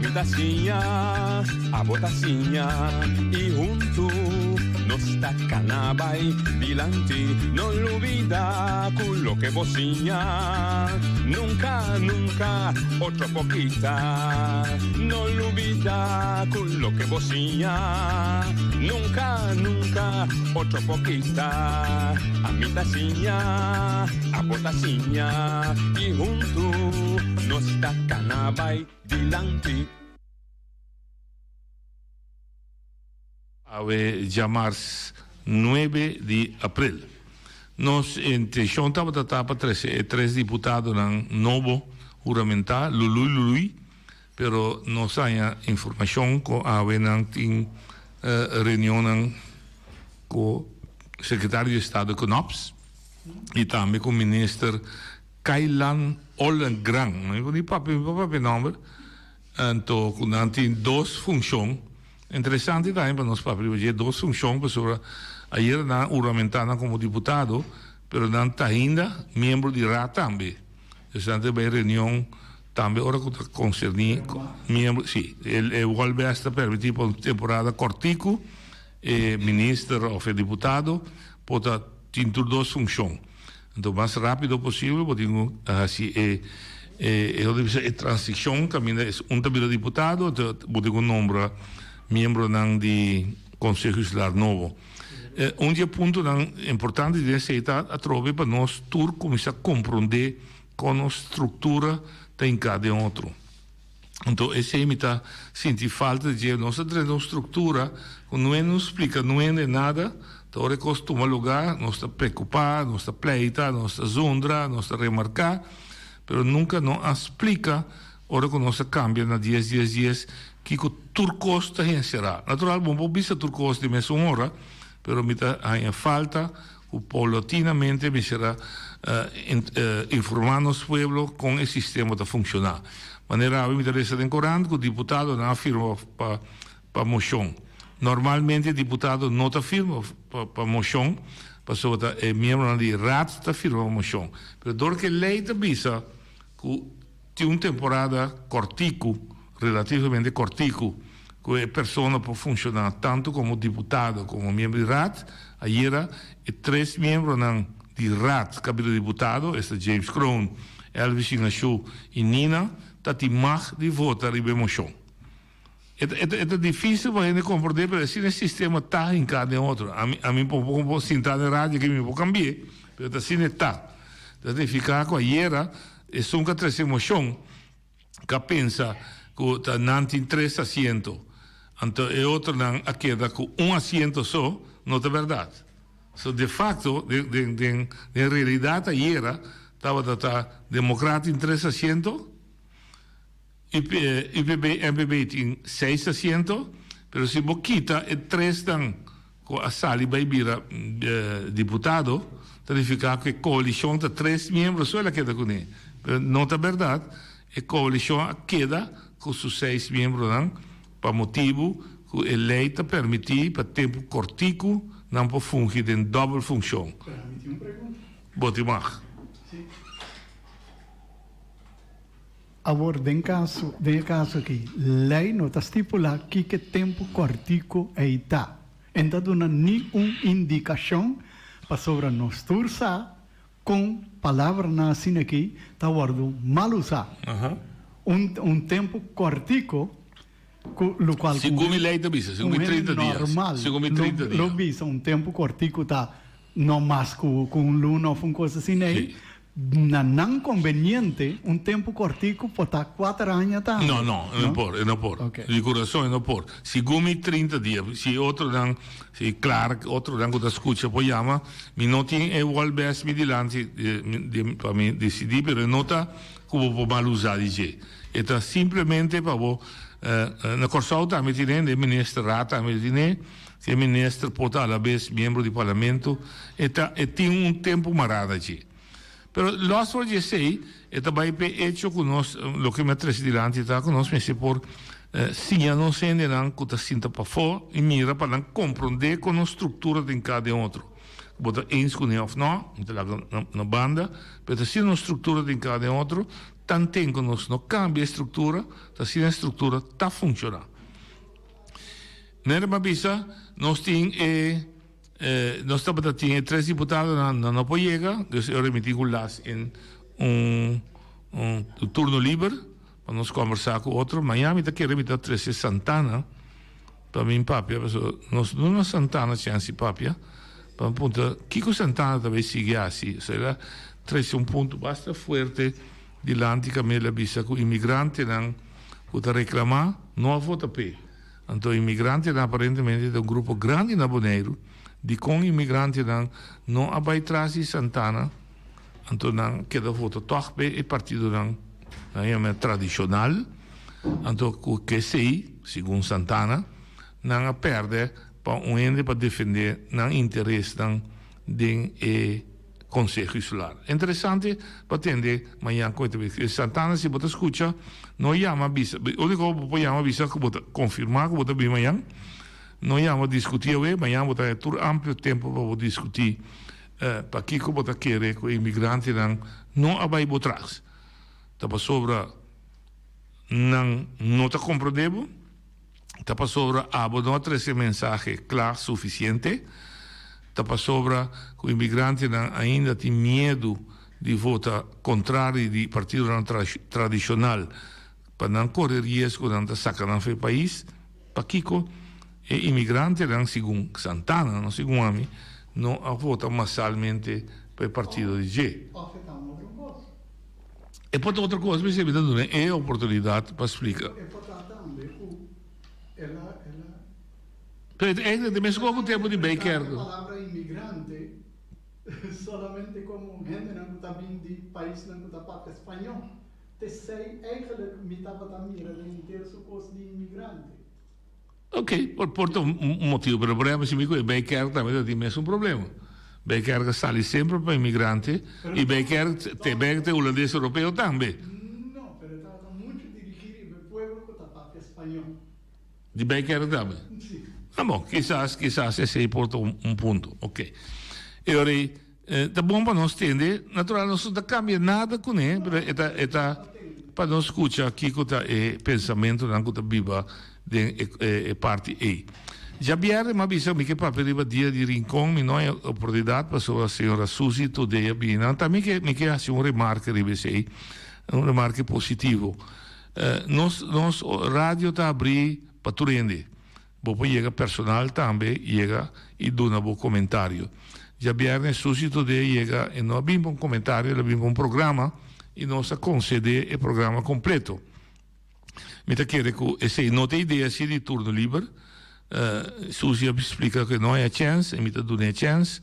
Ami ta siña, abo ta siña y huntu nos ta cana bay dilanti. No lubida cu loke bo siña nunca, nunca otro por kita. No lubida cu loke bo siña nunca, nunca otro por kita. Ami ta siña, abo ta siña y huntu nos ta cana bay dilanti. Awe djamars nuebe di april. Nos intencion tabata ta pa trece e tres diputadonan nobo huramentá lului lului, pero nos haña informacion cu awe nan tin reunionnan cu Secretario di Estado Knops y tambe cu Minister Kailan Ollengran, mi por ni papia, mi por papia e nomber, anto cu nan tin dos funcion. Interesante tambe pa nos papia riba dje dos funcion pasobra ayera nan a huramenta nan como diputado, pero nan ta ainda miembro di Raad tambe. Dus nan ta bay reunion tambe ora cu ta concerni miembro, si, e Wolbes ta permiti pa un temporada cortico e minister of e diputado por ta tin tur dos funcion. Anto mas rapido posibel bo tin ku hasi e e e bisa e transishon kaminda un ta bira diputado anto bo tin ku nombra miembronan di Konseho Insular nobo. Un di e puntonan importante den esei ta atrobe pa nos tur kuminsá komprondé kon nos struktura ta hinká den otro. Anto esei mi ta sinti falta di dje. Nos a drenta un struktura ku no hende no splika no hende nada. Ta ora e kos tuma lugá nos ta preokupá, nos ta pleita, nos ta zundra, nos ta remarká, pero nunka no a splika ora ku nos a kambia na dies dies dies kiko tur kos ta enserá. Natural bo no por bisa tur kos di mesun ora, pero mi ta haña falta Ku paulatinamente mester a informá nos pueblo kon e sistema ta funshoná. Manera awe mi ta lesa den korant ku diputadonan a firma pa pa moshon. Normalmente diputado no ta firma pa pa moshon pasobra ta e miembronan di raad ta firma pa moshon. Pero dor ku e lei ta bisa ku Tin un temporada kòrtiku, relativamente kòrtiku, ku e persona por funshoná tantu komo diputado komo miembro di Raad. Ayera e tres miembronan di Raad ku a bira diputado, esta James Kroon, Elvis Ignatiou i Nina, ta tin mag di vota riba e moshon. E ta, e ta difícil pa hende comprende, pero asina e sistema ta hinká den otro. Ami, ami por por sinta den radio aki, mi por cambi'é, pero ta asina e ta. Ta significa cu ayera esun cu a trece mocion, cu a pensa cu ta nan tin tres asiento, anto e otronan a keda cu un asiento so, no ta berdad. So de facto, den, den, den, den realidad ayera tabata ta Democrat tin tres asiento, UPB, MPB tin seis asiento, pero si bo kita e tresnan ku a sali bai bira diputado, ta nifiká ku e koalishon ta tres miembro so el a keda kuné. Pero no ta bèrdat, e koalishon a keda ku su seis miembronan pa motibu ku e lei ta permití pa tempu kòrtiku nan por fungi den dòbel funshon. Bo tin mag. Awor den kaso, den e kaso aki, lei no ta stipulá kiko e tempu kòrtiku ei ta. E no ta duna ni un indikashon pasobra nos tur sa kon palabranan asina aki ta wòrdu mal usá. Un un tempu kòrtiku ku lokual ku Segun mi lei ta bisa, segun un mi hende trinta dias, normal segun mi lo trinta dia. lo bisa un tempu kòrtiku ta no mas ku ku un luna òf un kos asina ei. Sí. Na nan conveniente, un tempu cortico por ta cuater aña tambe. No, no, e no por, e no por. Ok. Di curason e no por. Segun mi trinta dia, si otronan, si Clark, otronan cu ta scucha por yama, mi no tin e wolbes mi dilanti pa mi decidi, pero e no ta cu bo por mal usa di dje. E ta simplemente pa bo, na Corsou tambe tin hende, e minister Raad tambe tin e, si e minister por ta alabes miembro di parlamento, e ta, e tin un tempu mará na dje. Pero los for di esei, e ta bai p'e echo ku nos, loke mi a trese dilanti ta ku nos mester por siña nos hendenan ku ta sinta pafó i mira pa nan komprondé kon nos struktura ta hinká den otro. Ku bo ta eens kuné òf nò, mi ta laga na banda, pero ta asina nos struktura ta hinká den otro. Tanten ku nos no kambia e struktura, ta asina e struktura ta funshoná. Nere m'a bisa, nos tin e, nos tabata tin e tres diputadonan, nan no por yega, dus e ora mi tin ku las in un un turno liber pa nos kombersá ku otro. Mañana mi ta kere mi ta trese Santana pa bin papia, pasobra nos no duna Santana chèns di papia, pa mi puntra kiko Santana ta bay sigui hasi. Osea el a trese un punto basta fuerte dilanti kaminda el a bisa ku inmigrantenan ku ta reklamá no a vota p'e. Anto inmigrantenan aparentemente ta un grupo grandi na Boneiru. Dikon inmigrantenan no a bai tras di Santana? Anto nan keda vota tòg p'e e partidonan nan yama tradishonal. Anto ku esei, segun Santana, nan a pèrdè pa un hende pa defendé nan interesnan den e Konseho Insular. Interesante pa tende mañan kon e ta bin. Santana si bo ta skucha no yama bisa, uniko bo por yama bisa ku bo ta konfirmá ku bo ta bin mañan, no yama diskutí awe, mañan bo ta haña tur amplio tempu pa bo diskutí pakiko bo ta kere ku e inmigrantenan no a bai bo tras. Ta pasobra nan no ta komprondé bo? Ta pasobra abo no a trese mensahe kla sufisiente? Ta pasobra ku inmigrantenan ainda tin miedu di vota kontrari di partidonan tradishonal pa nan kore riesgo nan ta saka nan for e pais? Pakiko e inmigrantenan, segun Santana, no segun ami, no a vota masalmente pa e partido di dje? E por ta otro kos, mi ta duna e oportunidat pa splika. E por ta tambe ku el a, el a. Pero e ta e mes kos ku tempu di Bijkerk. E palabra inmigrante solamente komo hendenan ku ta bin di paisnan ku ta papia spañó. T'esei eigenlijk mi tabata mira den henter su kos di inmigrante. Ok, por por ta un motibu, pero por ehempel si mi ku e Bijkerk tambe ta tin mesun problema. Bijkerk a sali semper pa inmigrante i Bijkerk te Bijkerk ta hulandes europeo tambe. No, pero e tabata muchu dirigí riba e pueblo ku ta papia spañó. Di Bijkerk tambe? Si. Ah bon, kisas kisas esei por ta un punto. Ok. E ora ei ta bon pa nos tende, natural nos no ta kambia nada kuné, pero e ta e ta pa nos skucha kiko ta e pensamentunan ku ta biba den e parti ei. Djabièrnè m'a bisa mi ke papia riba dia di Rincon, mi no haña oportunidat pasobra señora Susie Todé a bini nan. Ta mi ke mi ke hasi un remarke riba esei, un remarke positivo. Nos nos radio ta abrí pa tur hende. Bo por yega personal tambe yega i duna bo komentario. Djabièrnè Susie Todé yega e no a bin pa un komentario, el a bin pa un programa i nos a konsedé e programa kompleto. Mi ta kere ku esei no ta idea si di turno liber. Susie a splika ku e no haña chèns i mi ta dun'é chèns.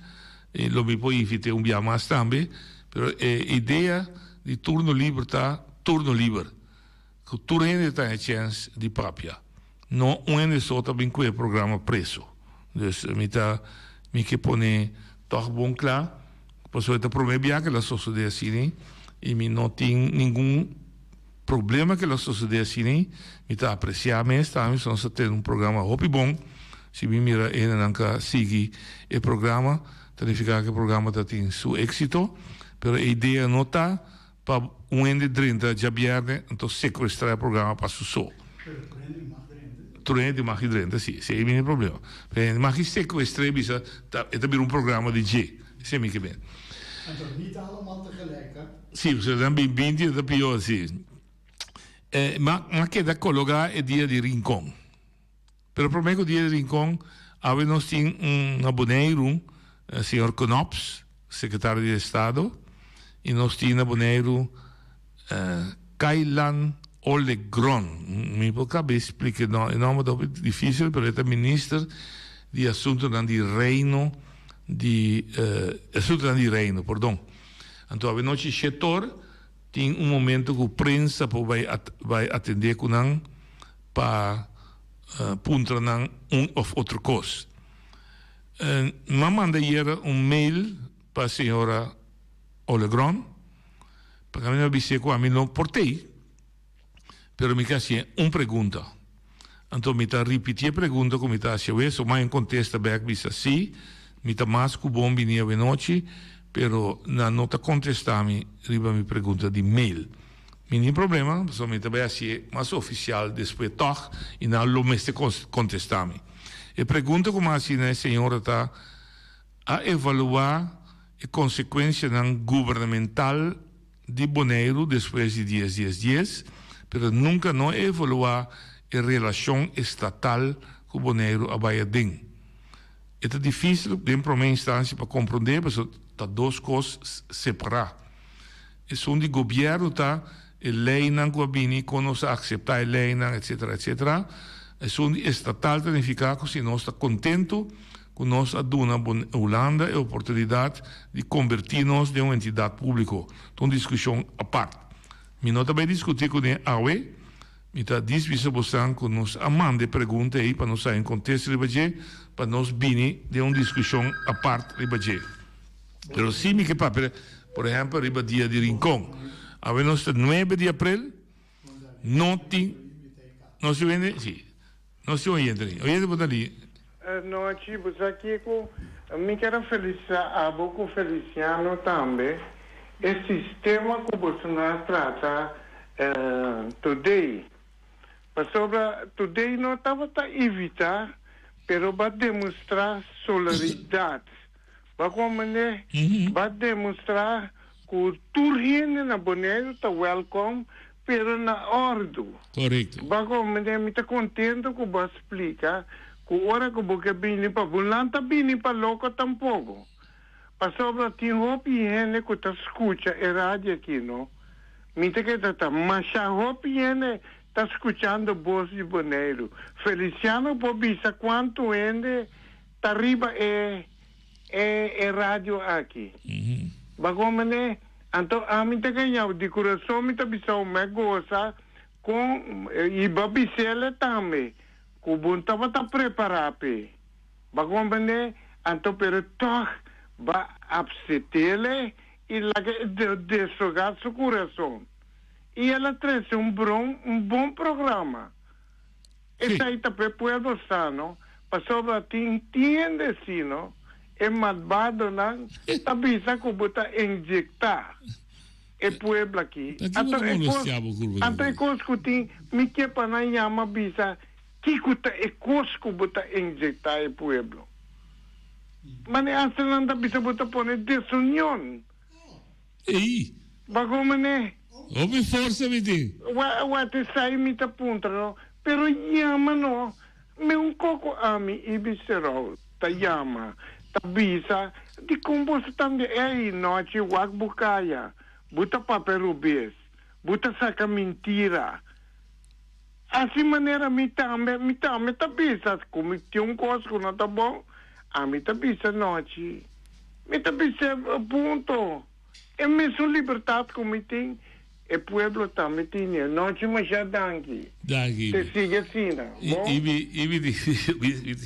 I lo mi por invit'é un bia mas tambe. Pero e idea di turno liber ta turno liber. Ku tur hende ta haña chèns di papia. No un hende so ta bin ku e programa preso. Dus mi ta mi ke pone tòg bon kla pasobra e ta promé bia ku el a sosodé asina i mi no tin ningun. Problema ke lo sosode asina mi ta aprecia mes tambe so nos ta tene un programa hopi bon si mi mira e hendenan ka sigui e programa ta nifica ke programa ta tin su exito pero e idea no ta pa un hende drenta djabierne anto secuestra e programa pa su so. Tur hende mag di drenta si esey mi problema pero hende mag di secuestra e bisa ta e ta bira un programa di dje esey mi ke men. Anto ni ta allemaal tegelijk hè. Sí, pasobra nan bin binti e ta pió sí. E ma a keda kologá e dia di Rincon. Pero promé ku dia di Rincon, awe nos tin un na Boneiru, señor Knops, sekretario di Estado, i nos tin na Boneiru Kailan Olegron. Mi por kab'é splika e nòmber, e nòmber ta hopi difísil, pero e ta minister di asuntunan di Reino di asuntunan di Reino, pordon. Anto avenochi shetor tin un momento ku prensa por bai bai atendé ku nan pa puntra nan un òf otro kos. M'a manda ayera un mail pa señora Olegron pa mi a bis'é ku ami no por tei. Pero mi ke hasié un pregunta. Anto mi ta ripití e pregunta ku mi ta hasi awe, so mai kontesta bèk bisa sí, mi ta mas ku bon bini awenochi, pero nan no ta kontestá mi riba mi pregunta di mail. Mi tin problema, pasobra mi ta bai hasié mas ofisial despues tòg i nan lo mester kontestá mi. E pregunta ku mi a hasi na e señora ta, A evaluá e konsekuensianan gubernamental di Boneiru despues di dies dies dies, pero nunka no a evaluá e relashon estatal ku Boneiru a bai aden. E ta difísil den promé instansia pa komprondé pasobra ta dos kos separá. Esun di gobièrnu ta e leinan ku a bini, kon nos a akseptá e leinan, etsetera, etsetera. Esun di estatal ta nifiká ku si nos ta kontentu ku nos a duna Hulanda e oportunidat di kombertí nos den un entidat públiko. Ta un diskushon apart. Mi no ta bai diskutí kuné awe. Mi ta dis bisa bosan ku nos a manda e pregunta ei pa nos haña un kontesta riba dje, pa nos bini den un diskushon apart riba dje. Pero si mi ke papia, por ehèmpel, riba dia di Rincon. Awe nos ta nuebe di aprel, no tin, nos tin oyente? Si, nos tin oyente ahi. Oyente bo ta li? Nochi, bo sa kiko? Mi ker a felisitá abo ku Feliciano tambe. E sistema ku boso nan a trata today. Pasobra today no tabata evitá, pero bo a demostrá solaridat. Bo a komprendé? Bo a demostrá ku tur hende na Boneiru ta wèlkòm, pero na òrdu. Korekto. Bo a komprendé? Mi ta kontento ku bo a splika ku ora ku bo ke bini pa bo nan ta bini pa loko tampoko. Pasobra tin hopi hende ku ta skucha e radio aki, no? Mi ta keda ta masha hopi hende ta skuchando Bos di Boneiru. Feliciano por bisa kuantu hende ta riba e e e radio aki. Ba komene? Anto ami ta gañao di kurason mi ta bisao me gosa kon i ba bisele tambe ku bo tabata prepara p'e. Ba komprende? Anto pero tog ba apsetele i laga e desoga su kurason. I el a trese un bron un bon programa. Esai ta p'e pueblo sano, pasobra tin tiende sino e malbadonan ta bisa ku bo ta inyekta e pueblo aki. Anto e kos, anto e kos ku tin, mi ke pa nan yama bisa kiko ta e kos ku bo ta inyekta e pueblo. Mane asta nan ta bisa bo ta pone desunion. Ey. Bago mane. Hopi forsa mi tin. Wa wa te sai mi ta puntra no pero yama no me un koko ami Ibi Serou ta yama ta bisa dikon boso ta ande ey nochi wak bo kaya bo ta papia robes bo ta saka mintira asi manera mi tambe mi tambe ta bisa ku mi tin un kos ku no ta bon ami ta bisa nochi. Mi ta bis'é punto. E mesun libertad cu mi tin, e pueblo tambe tin. E nochi masha danki. Danki, Te Ibi. sigui asina, bon? Ibi, Ibi di,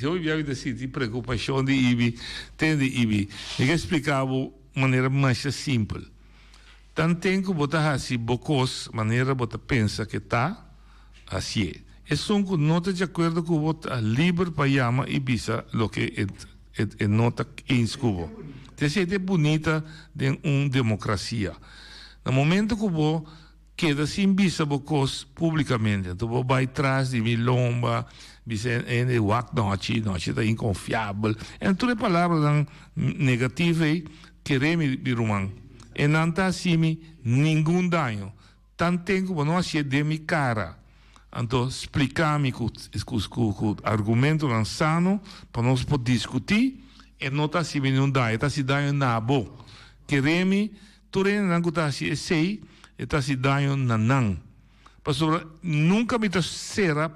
hopi bia mi ta sinti preocupacion di Ibi. Tende, Ibi, mi ke splica bo manera masha simpel. Tanten cu bo ta haci bo cos manera bo ta pensa ke ta, hacié. Esun cu no ta di acuerdo cu bo ta liber pa yama y bisa loke e E no ta eens ku bo. Ta esei ta e bunita den un demokrasia. Na momento ku bo keda sin bisa bo kos publikamente, anto bo bai tras di mi lomba, bisa e hende wak nochi, nochi ta inkonfiabel, en tur e palabranan negativo ei, kere mi mi ruman, e nan ta hasi mi ningun daño. Tanten ku bo no hasié den mi kara, anto splika mi ku ku argumentonan sano pa nos por diskutí, e no ta hasi mi niun daño, e ta hasi daño na bo. Kere mi, tur hendenan ku ta hasi esei, e ta hasi daño na nan. Pasobra nunka mi ta sera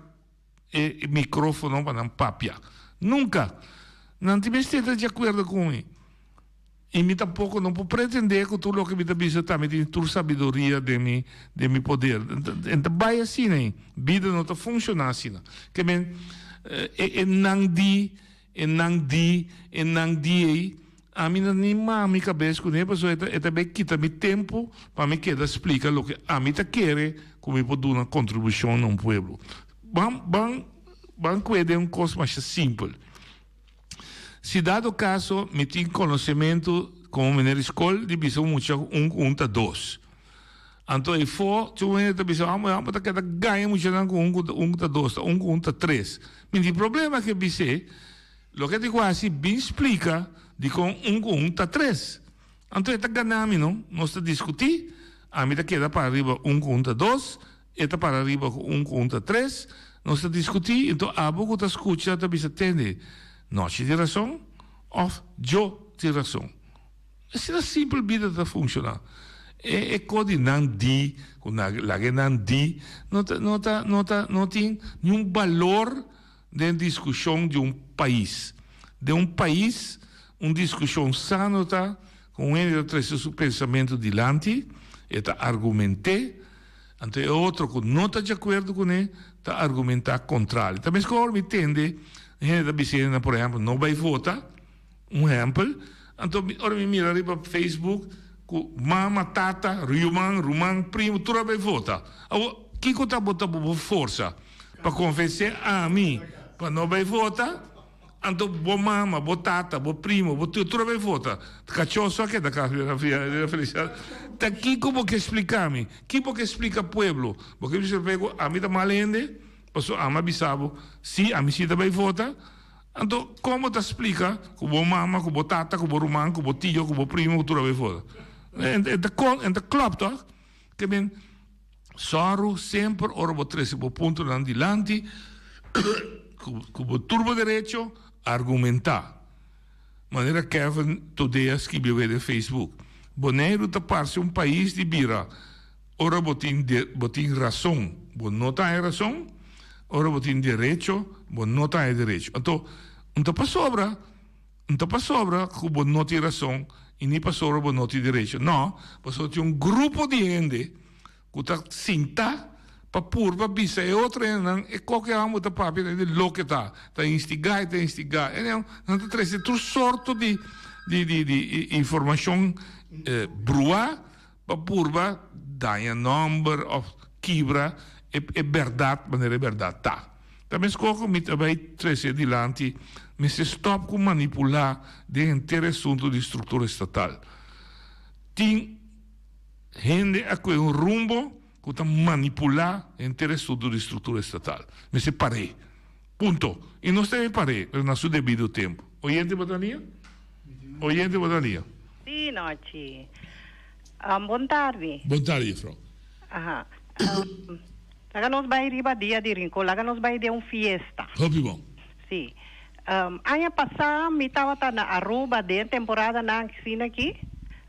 e mikrofono pa nan papia. Nunka! Nan tin mester ta di akuerdo ku mi. I mi tampoko no por pretendé ku tur loke mi ta bisa ta mi tin tur sabiduria den mi den mi poder. E ta bai asina ei. Bida no ta funshoná asina. Ke men e e nan di, e nan di, e nan di ei, ami no ni mama mi kabes kuné pasobra e ta e ta bai kita mi tempu pa mi keda splika loke ami ta kere ku mi por duna kontribushon na un pueblo. Ban ban ban kue den un kos masha simpel. Si dado caso mi tin conocemento como meneer di scol di bisa un mucha un cu un ta dos. Anto efo cu hende ta bisa, amo amo ta keda gaña muchanan cu un cu un ta dos ta un cu un ta tres. Mi tin problema ke bis'é, loke tin cu haci bin splica dicon un cu un ta tres. Anto e ta gana mi no, nos ta discuti, ami ta keda para riba un cu un ta dos, e ta para riba cu un cu un ta tres, nos ta discuti, anto abo cu ta scucha ta bisa tende, Nochi tin rason of Djo tin rason. Asina simpel bida ta funciona. E e co di nan di, cu laga e nan di, no ta no ta no ta no tin niun balor den discusion di un pais. Den un pais un discusion sano ta cu un hende ta trece su pensamento dilanti, e ta argumente, anto e otro cu no ta di acuerdo cune ta argumenta contrario. Ta mescor ora mi tende hende ta bisa hende por ehempel no bay vota. Un ehempel, anto ora mi mira riba Facebook ku mama, tata, ruman, ruman, primo, tur a bai vota. Awor, kiko ta bo ta bo forsa pa konvensé ami pa no bai vota? Anto bo mama, bo tata, bo primo, bo tio, tur a bai vota. Kachó so a keda kas mira Feliciano. Ta kiko bo ke splika mi? Ki bo ke splika pueblo? Bo ke bisa ku ami ta mal hende? Pasobra ami a bisa bo, si, ami si ta bai vota. Anto, kon bo ta splika ku bo mama, ku bo tata, ku bo ruman, ku bo tio, ku bo primo, ku tur a bai foda? E ta kon, e ta klòp tòg? Ke men, sòru semper ora bo trese bo puntonan dilanti, ku bo tur bo derecho, argumentá. Manera Kevin Todea a skibi awe den Facebook, Boneiru ta parse un pais di bira. Ora bo tin bo tin rason, bo no ta haña rason, ora bo tin derecho, bo no ta haña derecho. Anto, un ta pasobra, un ta pasobra ku bo no tin rason i ni pasobra bo no tin derecho. No, pasobra tin un grupo di hende ku ta sinta pa purba bisa e otro hendenan e koke awan bo ta papia ta di loke ta, ta instigá i ta instigá. Anyhow, nan ta trese tur sorto di di di di informashon bruá. Pa purba daña nomber of kibra e e berdad manera e berdad ta. Ta meskos ku mi ta bai trese dilanti, mester stop ku manipula den henter e asuntu di struktura estatal. Tin hende a kohe un rumbo ku ta manipula henter e asuntu di struktura estatal. Mester par'é. Punto. I nos debe par'é, pero na su debido tempu. Oyente bo ta lia? Oyente bo ta lia? Sí, nochi. Bon tardi. Bon tardi, juffrouw. Aha. Laga nos bai riba dia di Rincon, laga nos bai den un fiesta. Hopi bon. Sí. Aña pasá mi tabata na Aruba den temporadanan asina aki,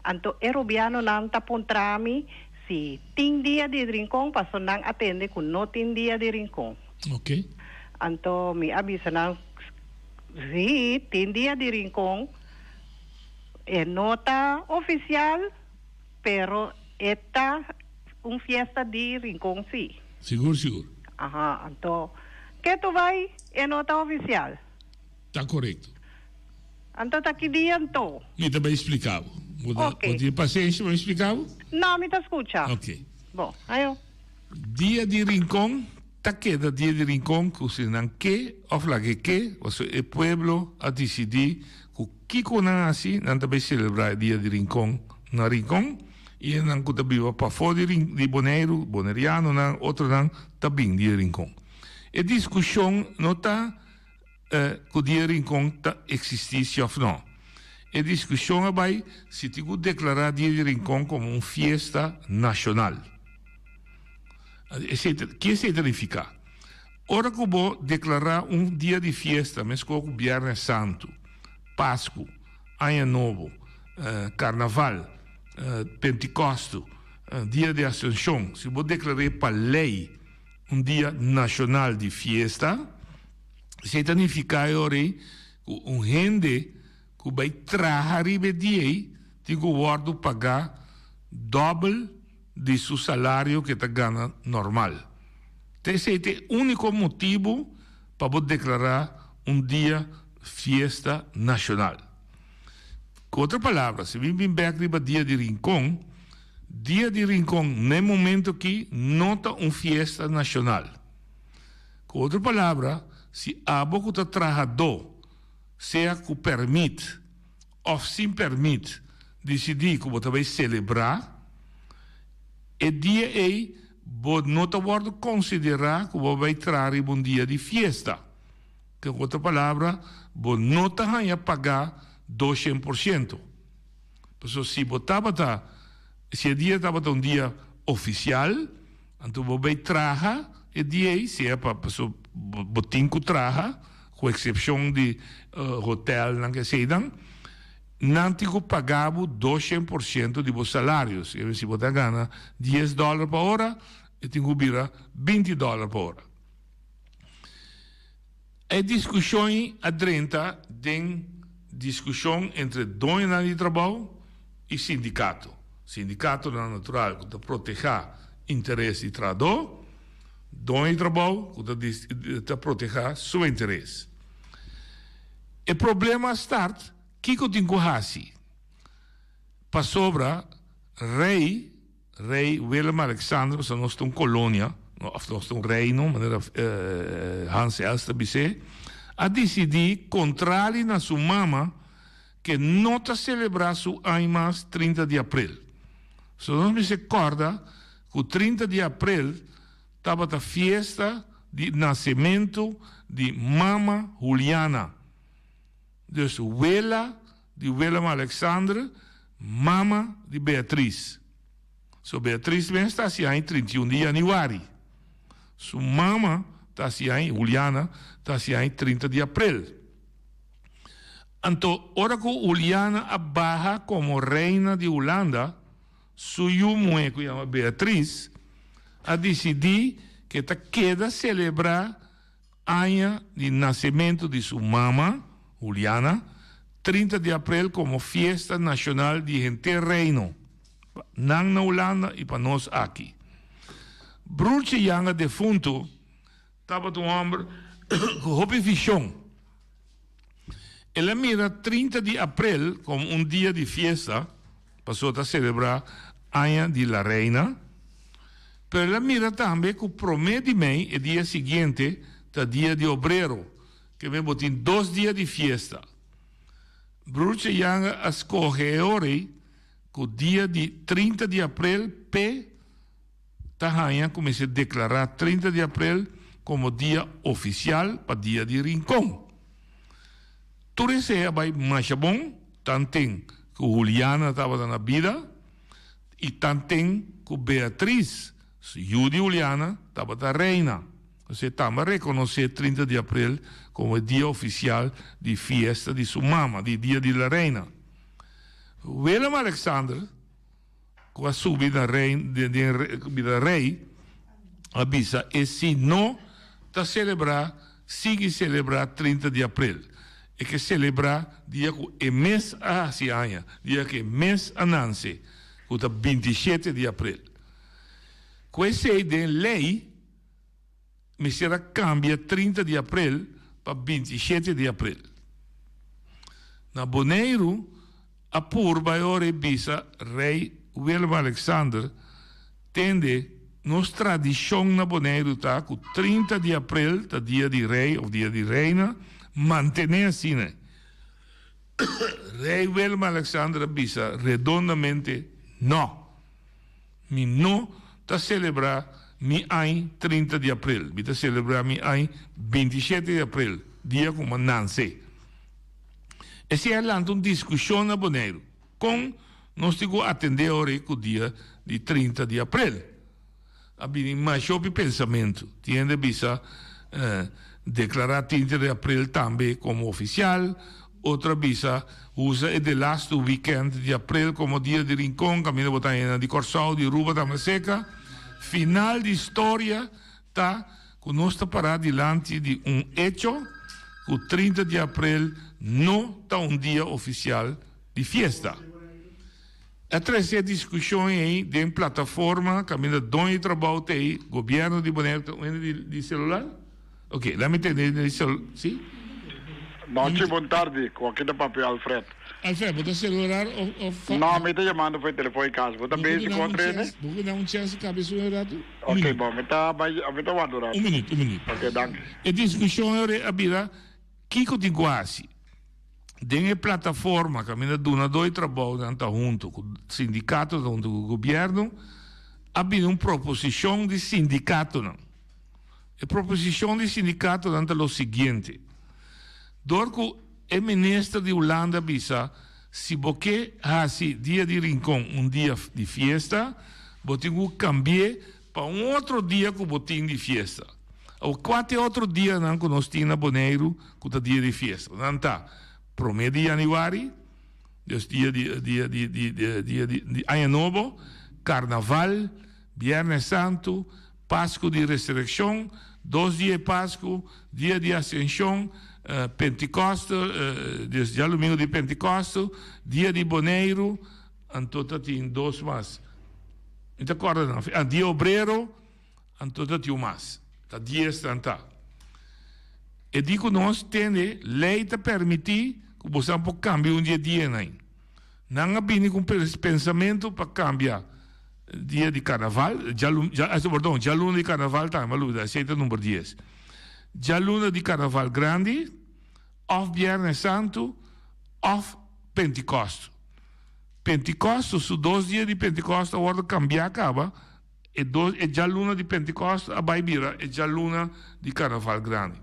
anto e rubianonan ta puntra mi si tin dia di Rincon, paso nan a tende ku no tin dia di Rincon. Ok. Anto mi a bisa nan, Sí, tin dia di Rincon. E no ta oficial, pero e ta un fiesta di Rincon sí. Sigur, sigur. Aha, anto ke tu bai e no ta oficial? Ta corecto. Anto ta ki dia anto? Mi ta bai splica bo. Bo ta, Ok. bo tin pasenshi pa mi splica bo? No, mi ta scucha. Ok. Bo, ayo. Dia di Rincon ta keda Dia di Rincon ku si nan ke òf lag'é ke, pasobra e pueblo a disidí ku kiko nan hasi nan ta bai selebrá e Dia di Rincon na Rincon i esnan ku ta biba pafó di di Boneiru, bonerianonan, otronan ta bin Dia di Rincon. E diskushon no ta ku Dia di Rincon ta eksistí si òf no. E diskushon a bai si tin ku deklará Dia di Rincon komo un fiesta nashonal. Esei ta, ki esei ta nifiká? Ora ku bo deklará un dia di fiesta, meskos ku Bièrnè Santu, Pasku, Aña Nobo, Karnaval, Pentikòstu, Dia di Asenshon, si bo deklar'é pa lei un dia nashonal di fiesta, esei ta nifiká e ora ei ku un hende ku bai traha riba e dia ei tin ku wòrdu pagá dòbel di su salario ke ta gana normal. Ta esei ta e úniko motibu pa bo deklará un dia fiesta nashonal. Ku otro palabra, si mi bin bèk riba Dia di Rincon, Dia di Rincon na e momento aki no ta un fiesta nashonal. Ku otro palabra, si abo ku ta trahadó, sea ku pèrmit òf sin pèrmit, disidí ku bo ta bai selebrá. E dia ei bo no ta wòrdu konsiderá ku bo a bai traha riba un dia di fiesta. Ku otro palabra, bo no ta haña pagá doshen por siento. Pasobra si bo tabata, si e dia tabata un dia ofisial, anto bo bai traha e dia ei, sea pa pasobra bo tin ku traha, ku eksepshon di hotelnan ku eseinan, Nan tin ku paga bo doshen por siento di bo salario. Si bo ta gana dies dòler pa ora, e tin ku bira binti dòler pa ora. E diskushon ei a drenta den diskushon entre doñonan di trabou i sindikato. Sindikatonan natural ku ta protehá interes di trahadó, doño di trabou ku ta protehá su interes. E problema a start, kiko tin ku hasi? Pasobra rei, rei Willem Alexander, pasobra nos ta un kolonia, òf nos ta un reino, manera Hans Els ta bis'é, a disidí kontrali na su mama ke no ta selebrá su aña mas 30 di aprel. So nos mester kòrda ku 30 di aprel Tabata fiesta di nasementu di Mama Juliana. Dus wela di Willem Alexander, mama di Beatriz. So Beatriz mes ta hasi aña 31 di januari. Su mama ta hasi aña, Juliana, ta hasi aña 30 di aprel. Anto ora ku Juliana a baha komo reina di Hulanda, Su yu muhé ku yama Beatriz a disidí ku e ta keda selebrá aña di nasementu di su mama, Juliana, 30 di aprel komo fiesta nashonal di henter Reino, pa nan na Hulanda i pa nos aki. Broertje Janga defuntu tabata un hòmber ku hopi vishon. El a mira 30 di aprel komo un dia di fiesta, pasobra ta selebrá Aña di La Reina, pero el a mira tambe ku promé di mei, e dia siguiente, ta Dia di Obrero, ke men bo tin dos dia di fiesta. Broertje Janga a skohe e ora ei ku dia di 30 di aprel p'e ta haña ku mester deklará 30 di aprel komo dia ofisial pa Dia di Rincon. Tur esei a bai masha bon tanten ku Juliana tabata na bida i tanten ku Beatriz, yu di Juliana, tabata reina. Esei tambe a rekonosé 30 di aprel komo e dia ofisial di fiesta di su mama, di Dia di la Reina. Willem Alexander. Ku a subi na rei den bira rei a bisa e si no ta selebrá sigui selebrá 30 di aprel. E ke selebrá dia ku e mes a hasi aña, dia ku e mes a nanse, ku ta 27 di aprel. Ku esei den lei mester a kambia 30 di aprel pa 27 di aprel. Na Boneiru A purba e ora e bisa Rei Willem Alexander, Tende, nos tradishon na Boneiru ta ku 30 di aprel ta dia di rei òf dia di reina, mantené asina. Rei Willem Alexander a bisa redondamente, Nò! Mi no ta selebrá mi añ 30 di aprel, mi ta selebrá mi añ 27 di aprel, dia ku mi a nanse. Esei a lanta un diskushon na Boneiru, kon nos tin ku atendé ora ku dia di 30 di aprel. A bini masha hopi pensamentu. Tin hende a bisa deklará 30 di aprel tambe komo ofisial, otro a bisa usa e delastu wikènt di aprel komo dia di Rincon, kaminda bo ta hende di Kòrsou, di Aruba tambe seka. Final di storia ta ku nos ta pará dilanti di un echo ku 30 di aprel no ta un dia ofisial di fiesta. A trese e diskushon ei den plataforma kaminda doño di trabou ta ei, gobièrnu di Boneiru ta un hende di selular? Ok, laat mi tende hende di selular, si? Nochi, bon tardi, ku aki ta papia Alfred. Alfred, bo ta celular of of No, mi ta yamando for e telefon di cas. Bo ta bezig cu otro hende? Bo por dam un chance di cabia su un rato? Ok, bon, mi ta bay, mi ta warda un rato. Un minuut, un minuut. Ok, danki. E discusion a bira kico tin cu haci. Den e plataforma caminda dunador di trabounan ta hunto cu sindicato ta hunto cu gobierno. A bini un proposishon di sindikatonan. E proposishon di sindikatonan ta lo siguiente, Dor ku e minister di Hulanda bisa si bo ke hasi Dia di Rincon un dia di fiesta, bo tin ku kambi'é pa un otro dia ku bo tin di fiesta. Awor kua ta e otro dianan ku nos tin na Boneiru ku ta dia di fiesta? Nan ta promé di yanüari, dus dia di dia di di dia di Aña Nobo, Karnaval, Bièrnè Santu, Pasku di Resurekshon, dos dia e Pasku, dia di Asenshon, Pentikòste, dus djalumingu di Pentikòste, dia di Boneiru, anto ta tin dos mas. Mi ta kòrda nan. Ah, dia Obrero, anto ta tin un mas. Ta dies nan ta. E di ku nos tende, lei ta permití ku bosan por kambia un di e dianan. Nan a bini ku un pensamentu pa kambia. Dia di karnaval, perdon, djaluna di karnaval tambe, m'a lubida, esei ta number dies. Djaluna di karnaval grandi, òf Bièrnè Santu, òf Pentikòstu. Pentikòstu, su dos dia di Pentikòstu a wòrdu kambiá kaba, e dos, e djaluna di Pentikòstu a bai bira e djaluna di karnaval grandi.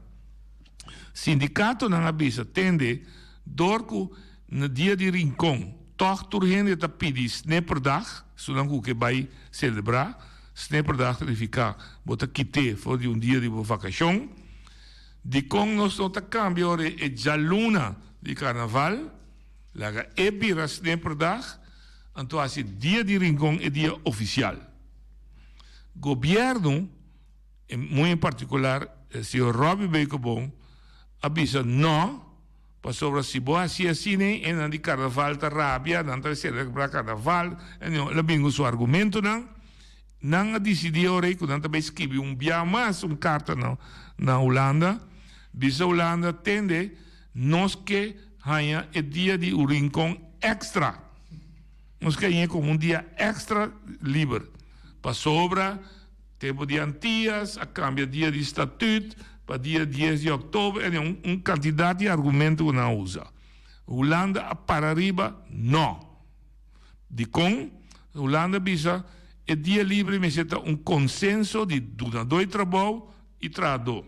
Sindikatonan a bisa, tende, dor ku na dia di Rincon tòg tur hende ta pidi Snipperdag, esunnan ku ke bai selebrá, Snipperdag ta nifiká bo ta kit'é for di un dia di bo vakashon. Dikon nos no ta kambia ora e djaluna di karnaval, laga e bira Snipperdag, anto hasi dia di Rincon e dia ofisial. Gobièrnu. Muy en partikular señor Robby Beukeboom a bisa no, pasobra si bo hasi asina e nan di karnaval ta rabia, nan ta selebrá karnaval, el a bin ku su argumentonan. Nan a disidí ora ei ku nan ta bai skibi un bia mas un karta na Hulanda, bisa Hulanda tende nos ke haña e dia di Rincon èkstra, nos ke hañ'é komo un dia èkstra liber, pasobra. Tempu di Antias a kambia dia di statut pa dia dies di òktober en un un kantidat di argumento ku nan a usa. Hulanda a para riba no. Dikon? Hulanda a bisa e dia libre mester ta un konsenso di dunadó di trabou i trahadó.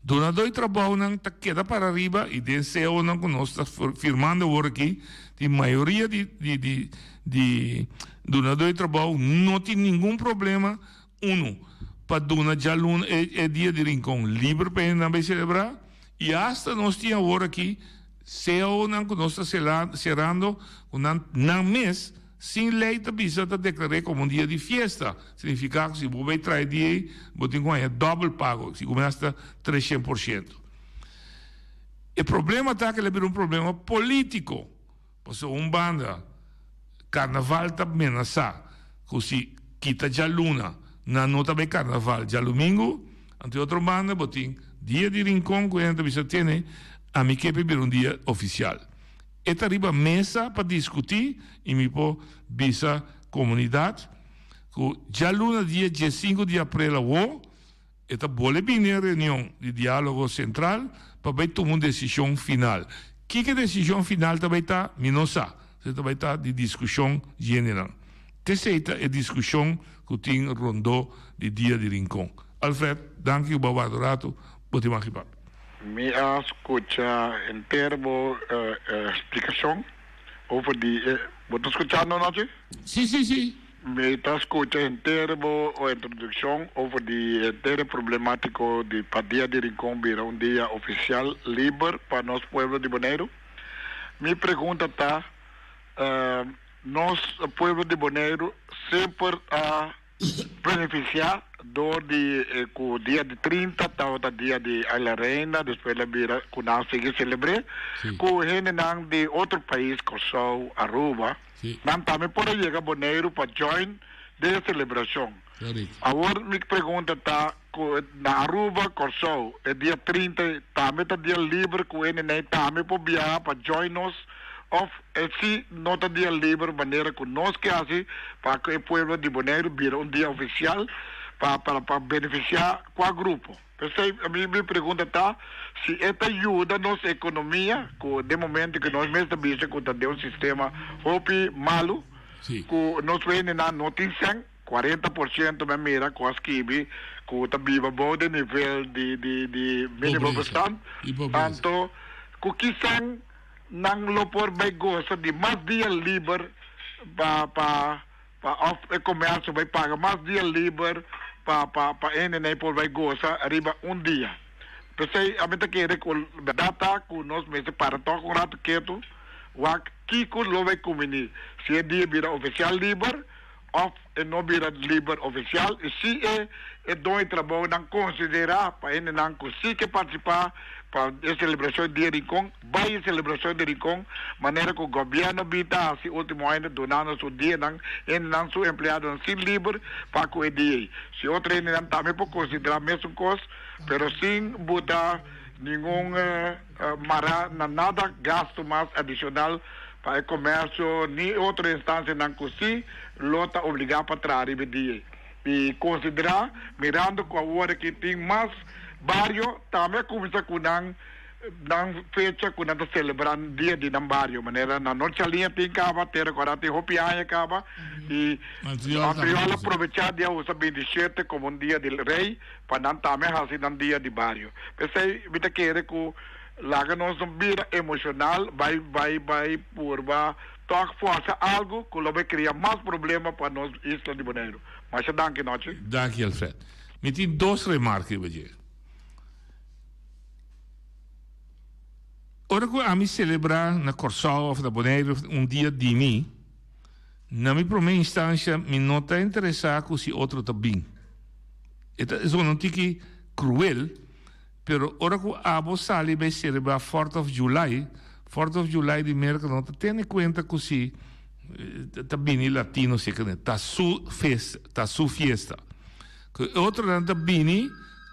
Dunadó di trabounan ta keda para riba i den CAOnan ku nos ta firmando awor aki tin mayoria di di di di dunadó di trabou no tin ningun problema unu pa duna djaluna e e dia di Rincon liber pa hendenan bai selebrá i asta nos tin awor aki CAOnan ku nos ta serando ku nan nan mes Sin lei ta bisa ta deklar'é komo un dia di fiesta, signifiká ku si bo bai traha e dia ei, bo tin ku haña dòbel pago, si kuminsá hasta 300%. E problema ta ku el a bira un problema polítiko, pasobra un banda karnaval ta menasá ku si kita djaluna nan no ta bai karnaval djalumingu, anto e otro banda bo tin dia di Rincon ku hende ta bisa tene ami ke pa e bira un dia ofisial. E ta riba mesa pa diskutí i mi por bisa komunidat ku djaluna dia diesinku di aprel awó e ta bole bini e reunion di Diálogo Sentral pa bai tuma un desishon final. Kiko e desishon final ta bai ta mi no sa, esei ta bai ta di diskushon djendenan. T'esei ta e diskushon ku tin rondó di Dia di Rincon. Alfred, danki ku bo a warda un ratu, bo tin maki papia. Mi a scucha henter bo explicacion over di e. Bo ta scuchando Nochi? Si, si, si. Mi ta scucha henter bo introduccion over di henter e problematico di pa Dia di Rincon bira un dia oficial liber pa nos pueblo di Boneiru. Mi pregunta ta, nos pueblo di Boneiru semper a. Benefisiá dor di ku dia di 30 tabata dia di Ay la Reina, despues el a bira ku nan a sigui selebr'é ku hendenan di otro pais, Kòrsou, Aruba, nan tambe por a yega Boneiru pa join den e selebrashon. Awor mi pregunta ta ku na Aruba, Kòrsou e dia 30 tambe ta dia liber ku hendenan tambe por biaha pa join nos? Of e si no ta dia liber manera ku nos ke hasi pa ku e pueblo di Boneiru bira un dia ofisial pa pa pa benefisiá kua grupo. P'esei mi mi pregunta ta si e ta yuda nos ekonomia ku den momento ku nos mes ta bisa ku ta den un sistema hopi malu ku nos hendenan no tin sèn. 40% mi a mira ku a skibi ku ta biba bou di nivel di di di minimo bestand. Anto ku kisan nan lo por bai gosa di mas dia liber pa pa pa òf e komersio bai paga mas dia liber pa pa pa hendenan por bai gosa riba un dia. P'esei ami ta kere ku bèrdat ta ku nos mester para tòg un ratu ketu wak kiko lo bai kumbiní, si e dia bira ofisial liber òf e no bira liber ofisial i si e e doño di trabounan konsiderá pa hendenan ku si ke partisipá pa e selebrashon di Dia Rincon bai e selebrashon di Rincon manera ku gobièrnu bin ta hasi último aña dunando su dianan hendenan su empleadonan sin liber pa ku e dia ei. Si otro hendenan tambe por konsiderá mesun kos pero sin buta ningun mará na nada gastu mas adishonal pa e komersio ni otro instansianan ku si lo ta obligá pa traha riba e dia ei. I konsiderá mirando ku awor aki tin mas bario tambe a kuminsá ku nan nan fecha ku nan ta selebrá dia di nan bario manera na North Saliña tin kaba, Tera Kòrá tin hopi aña kaba i Antriol a probechá di a usa 27 komo un dia di rei pa nan tambe hasi nan dia di bario. P'esei mi ta kere ku laga nos no bira emoshonal bai bai bai purba tòg fòrsa algu ku lo bai kria mas problema pa nos isla di Boneiru. Masha danki nochi. Danki Alfred. Mi tin dos remarke riba dje. Ora ku ami selebrá na Kòrsou òf na Boneiru un dia di mi, na mi promé instansha mi no ta interesá ku si otro ta bin. E ta zona un tiki kruel, pero ora ku abo sali bai selebrá Fourth of July, Fourth of July di Merka no ta tene kuenta ku si ta bini latino si e ta su fes ta su fiesta. Ku e otronan ta bini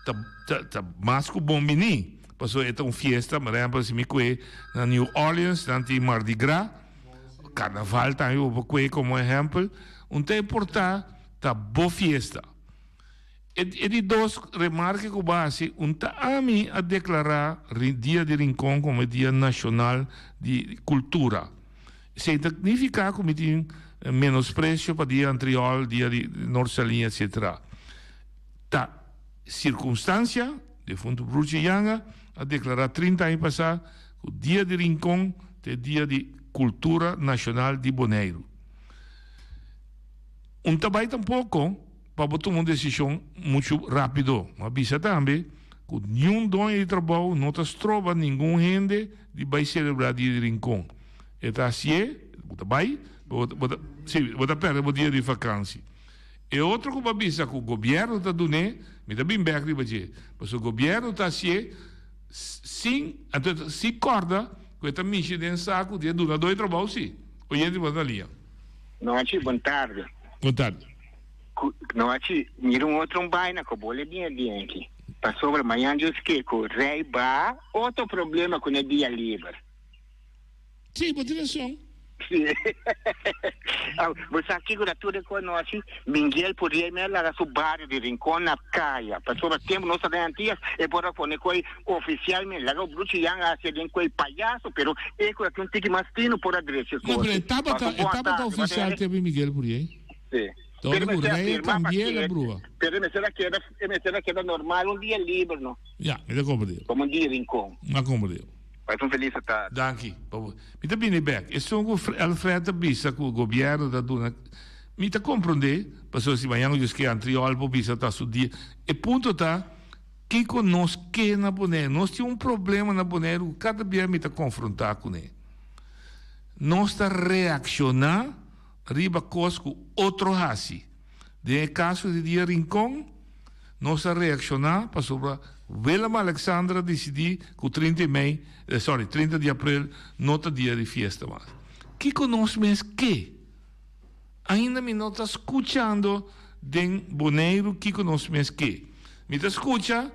ta ta ta mas ku bon bini, pasobra e ta un fiesta, por ehempel si mi kue na New Orleans nan tin Mardi Gras, karnaval tambe bo por kue komo ehempel, un ta importá ta bo fiesta. E e di dos remarke ku bo a hasi, un ta ami a deklará Dia di Rincon komo e dia nashonal di kultura. Esei ta nifiká ku mi tin menospresio pa Dia Antriol, Dia di Noord Saliña, etsetera. Ta sirkunstansia, defuntu Broertje Janga a deklará 30 aña pasá ku Dia di Rincon ta e dia di kultura nashonal di Boneiru. Un ta bai tampoko pa bo tuma un desishon muchu rápido. Mi a bisa tambe ku niun doño di trabou no ta stroba ningun hende di bai selebrá Dia di Rincon. E ta hasié, bo ta bai, bo ta, sí, bo ta pèrdè bo dia di vakansi. E otro ku bo a bisa ku gobièrnu ta dun'é, mi ta bin bèk riba dje, pasobra gobièrnu ta hasié sin, anto si kòrda ku e ta mishi den saku di e dunadó di trabou sí. Oyente bo ta na liña. Nochi, bon tarde. Bon tarde. Ku nochi, mira un otro un baina ku bo le bien dienki. Pasobra mañan Dios ke ku rei ba otro problema ku ne dia liber. Sí, bo tin rason. Sí. Bo sa kiko ta tur e kos nochi? Mingel por rei me a laga su bario di Rincon na kaya. Pasobra tempu nos ta den Antillas e por a pone koi oficialmente. Laga Bruchi Jan a hacia den koi payaso, pero e ku a tin un tiki mas fino por a drecha No, kos. pero e tabata, Paso e bon tabata tarde, oficial bo tempu di Miguel Puriey. Sí. Ta ora Pero ku mester a rei a firma pa cambi'é la keda, brua. pero mester a keda, e mester a keda normal un dia liber, no? Ya, mi ta comprende. Como un dia Rincon. Mi a comprende. Pasa un feliz tarde. Danki. Mi ta bini bek. Esun ku Alfred ta bisa ku gobierno ta duna, mi ta comprende, pasobra si mañan Dios ke Antriol por bisa ta su dia. E punto ta, kiko nos ke na Boneiru? Nos tin un problema na Boneiru ku kada bia mi ta konfronta kuné. Nos ta reakshoná riba kos ku otro hasi. Den e kaso di Dia Rincon, nos a reakshoná pasobra Willem Alexander a disidí ku 30 di mei, sorry, 30 di aprel no ta dia di fiesta mas. Kiko nos mes ke? Ainda mi no ta skuchando den Boneiru kiko nos mes ke. Mi ta skucha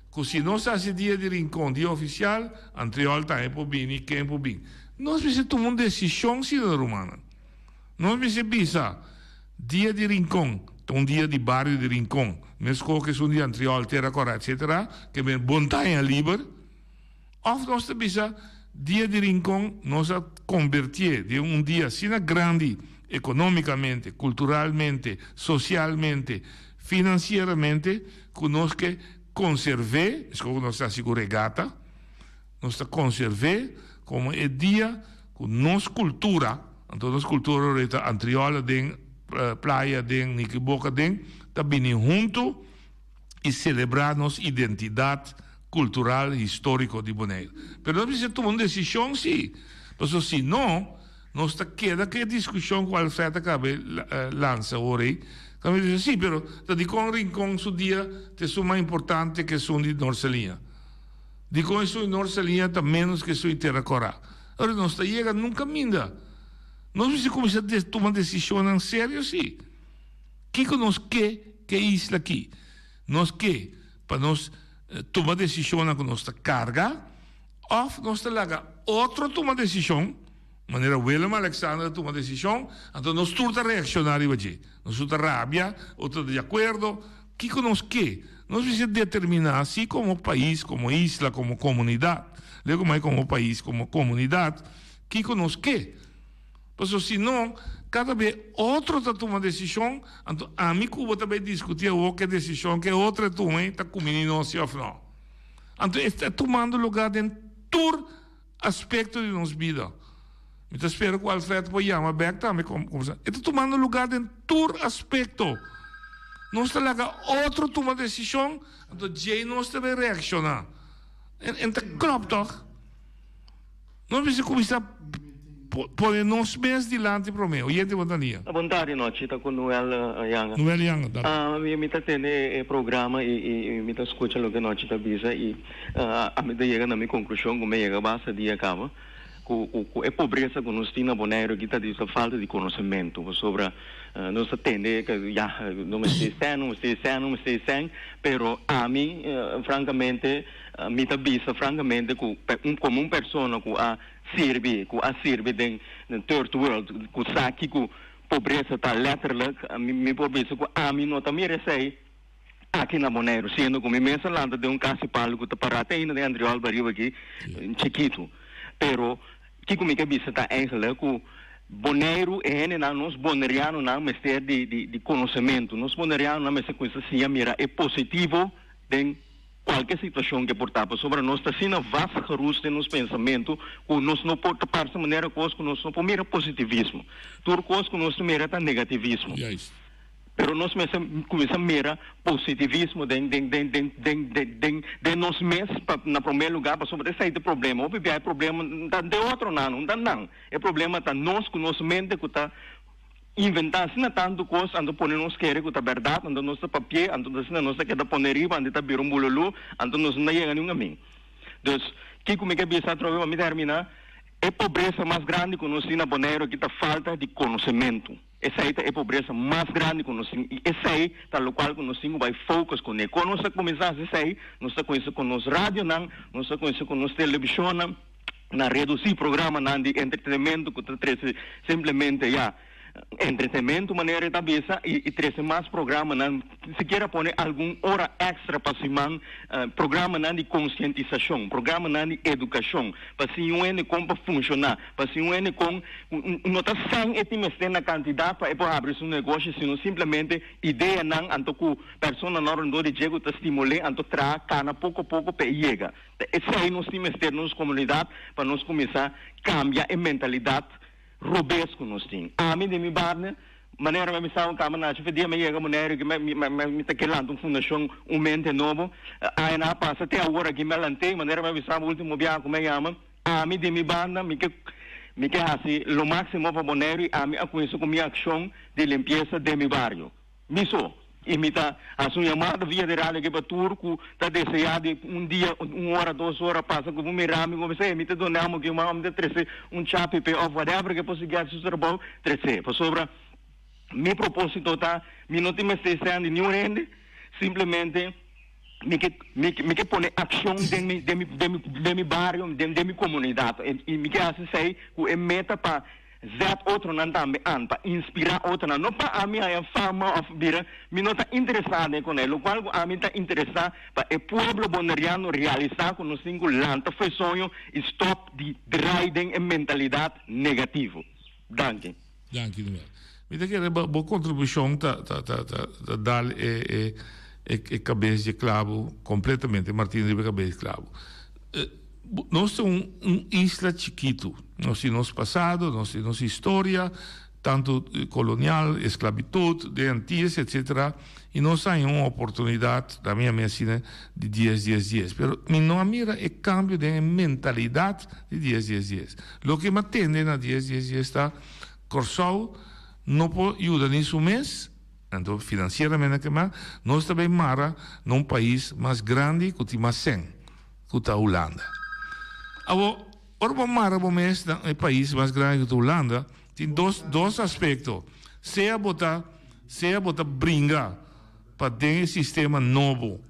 ku si nos hasi Dia di Rincon dia ofisial, Antriol tambe por bini, ken por bin. Nos mester tuma un desishon si no rumannan. Nos mester bisa, Dia di Rincon ta un dia di bario di Rincon, meskos ku esun di Antriol, Tera Kòrá, etsetera, ke men bontaña liber. Òf nos ta bisa, Dia di Rincon nos a kombertié den un dia asina grandi. ekonómikamente, kulturalmente, sosialmente, finansieramente, ku nos ke konserv'é, meskos ku nos ta hasi ku regata, nos ta konserv'é komo e dia ku nos kultura, anto nos kultura ora ta Antriola den, Playa den, Nikiboka den, ta bini huntu i selebrá nos identidat kultural históriko di Boneiru. Pero nos mester tuma un desishon sí, pasobra si no, nos ta keda ku e diskushon ku Alfred a kaba lansa awor ei. Kaba bisa, sí, pero ta dikon Rincon su dia ta esun mas importante ku esun di Norseliña? Dikon esun di Norseliña ta ménos ku esun di Tera Kòrá? Ora nos ta yega nunka minda. Nos mester kuminsá tuma desishonnan serio sí. Kiko nos ke ku e isla aki? Nos ke pa nos tuma desishonnan ku nos ta karga òf nos ta laga otro tuma desishon, manera Willem Alexander a tuma desishon, anto nos tur ta reakshoná riba dje. Nos tur ta rabia, otro ta di akuerdo. Kiko nos ke? Nos mester determiná si komo pais, komo isla, komo komunidat, lego mai komo pais, komo komunidat, kiko nos ke. Pasobra si no, kada be otro ta tuma desishon, anto ami ku bo ta bai diskutí awor ku e desishon ku e otro a tuma ei ta kumini nos si òf no. Anto e ta tumando lugá den tur aspekto di nos bida. Mi ta spera ku Alfred por yama bèk tambe komsa. E ta tumando lugá den tur aspekto. Nos ta laga otro tuma desishon, anto djei nos ta bai reakshoná. En ta klòp tòg? Nos mester kuminsá pone nos mes dilanti promé. Oyente bon dia. Bon tardi nochi ta ku Noel Yanga. Noel Yanga dale. Mi ta tende e programa i mi ta skucha loke nochi ta bisa i ami ta yega na mi konklushon ku mi a yega basta dia kaba ku ku e pobresa ku nos tin na Boneiru aki ta di falta di konosementu pasobra nos ta tende ku ya no mester sèn no mester sèn no mester sèn pero ami frankamente Mi ta bisa francamente cu como un persona cu a sirbi, cu a sirbi den third world, cu sa kico pobresa ta letterlijk, mi por bisa cu ami no ta mira esey aki na Boneiru, siendo cu mi mes a lanta den un cas di palu cu ta para te ainda den Andriol bariba aki, chikito. Pero kico mi ke bisa ta eigenlijk cu Boneiru e hendenan, nos Bonerianonan mester di conocemento, nos Bonerianonan mester cuminsa siña mira e positivo den Kualke situashon ke por ta, pasobra nos ta asina vastgerust den nos pensamentu ku nos no por ta parse manera kos ku nos no por mira positivismo. Tur kos ku nos ta mira ta negativismo. Pero nos mester kuminsá mira positivismo den den den den den den den den nos mes pa na promé lugá, pasobra esei ta e problema. Hopi bia e problema ta den otronan, no ta nan. E problema ta nos ku nos mente ku ta Inventá asina tantu kos, anto pone nos kere ku ta bèrdat, anto nos ta papi'é, anto asina nos ta keda pone riba, anto e ta bira un bululú, anto nos no ta yega niun kamin. Dus, kiko mi ke bisa atrobe pa mi terminá? E pobresa mas grandi ku nos tin na Boneiru aki ta falta di konosementu. Esei ta e pobresa mas grandi ku nos tin i esei ta lokual ku nos tin ku bai focus kuné. Kon nos ta kuminsá hasi esei? Nos ta kuminsá ku nos radionan, nos ta kuminsá ku nos televishonnan. na reduci programanan di entretenimento cu ta trece simplemente ya entretenimento manera e ta bisa y trece mas programanan sikiera pone algun ora extra pa siman programanan di concientisacion programanan di educacion pa siña un hende con pa funciona pa siña un hende con no ta san e tin mester na cantidad pa e por habri su negoshi sino simplemente ideanan anto cu personanan rondor di dje cu ta stimule anto traha cana poco poco pa e yega. Ta esei nos tin mester nos komunidat pa nos kuminsá kambia e mentalidat robes ku nos tin. Ami den mi barne, manera mi a bisa un kama nachi fe dia mi a yega Boneiru aki mi mi ta ke lanta un fundashon Un Mente Nobo. Añanan a pasa te awor aki mi a lant'é, manera mi a bisa bo ultimo biaha ku mi a yama, ami den mi banda mi ke mi ke hasi lo máksimo pa Boneiru i ami a kuminsá ku mi akshon di limpiesa den mi bario. Mi so, i mi ta hasi un yamada via di radio aki pa tur ku ta deseá di un dia, un ora, dos ora pasa ku bo mira mi, ku bo bisa, ey, mi ta duna mi ki mi ta trese un chapi p'e òf whatever ke por sigui hasi su trabou, tres'é. Pasobra mi propósito ta, mi no tin mester sèn di niun hende, simplemente mi ke mi mi ke pone akshon den mi den mi den mi den mi bario, den den mi komunidat. I mi ke hasi esei ku e meta pa Zet otronan tambe an pa inspirá otronan, no pa ami haña fama òf bira, mi no ta interesá den kuné. Lokual ku ami ta interesá pa e pueblo boneriano realisá ku nos tin ku lanta for e soño i stòp di drai den e mentalidat negativo. Danki. Danki Noel. Mi ta kere bo bo kontribushon ta ta ta ta ta dal e e e e kabes dje klabu kompletamente Martin riba e kabes dje klabu. Nos ta un un isla chikitu. Nos tin nos pasado, nos tin nos historia, tantu kolonial, esklabitut, den Antillas etcetera, i nos a haña un oportunidat, na mi a mi asina, di dies dies dies. Pero mi no a mira e kambio den e mentalidat di dies dies dies. Loke mi a tende na dies dies dies ta, Kòrsou no por yuda ni su mes, anto finansieramente kema, nos ta bay mara na un pais mas grandi ku tin mas sèn, ku ta Hulanda. Awor, ora bo mara bo mes na e pais mas grandi ku ta Hulanda, tin dos dos aspekto, sea bo ta sea bo ta bringa pa den e sistema nobo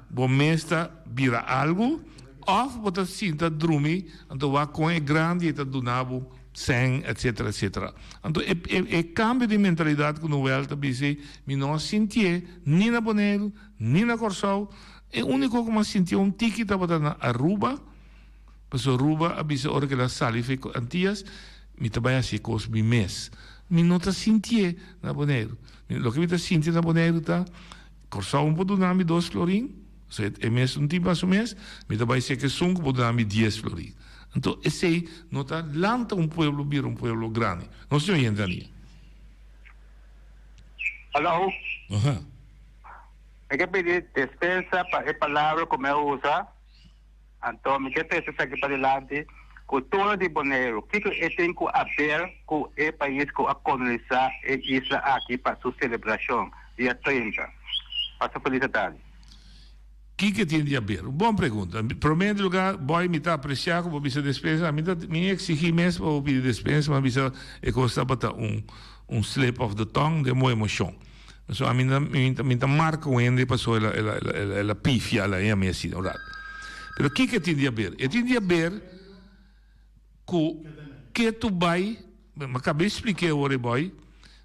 bo mes ta bira algu, òf bo ta sinta drumi anto wak kon e grandi e ta duna bo sèn etcetera etcetera. Anto e e e kambio di mentalidat ku Noel ta bisa ei mi no a sintié ni na Boneiru ni na Kòrsou. E úniko ku mi a sintié un tiki tabata na Aruba, pasobra Aruba a bisa ora ku el a sali for e Antias mi ta bai hasi e kos mi mes. Mi no ta sintié na Boneiru. Loke mi ta sinti na Boneiru ta Kòrsou por duna mi dos florin, osea e mes un tin pa su mes, mi ta bai seka esun ku por duna mi dies florin. Anto esei no ta lanta un pueblo bira un pueblo grandi. Nos tin oyente na liña. Hallo. Aha. Mi ke pidi despensa pa e palabra ku mi a usa. Anto mi ke trese esaki padilanti, Kultura di Boneiru, kiko e tin ku aber ku e pais ku a kolonisa e isla aki pa su selebrashon dia 30? Pasa felis atardi. Kiko e tin di aber? Un bon pregunta. Prome di lugar, Boy, mi ta aprecia ku bo bisa despensa. Mi ta mi exigi mes pa bo pidi despensa, mi a bisa e kos tabata un un slip of the tongue den bo emocion. So ami ta mi ta mi ta marca un hende paso el a el a el a el a pifia la e ami asina un rato. Pero kiko e tin di haber? E tin di haber ku ke tu bai, mi a kaba di splik'é awor e boy,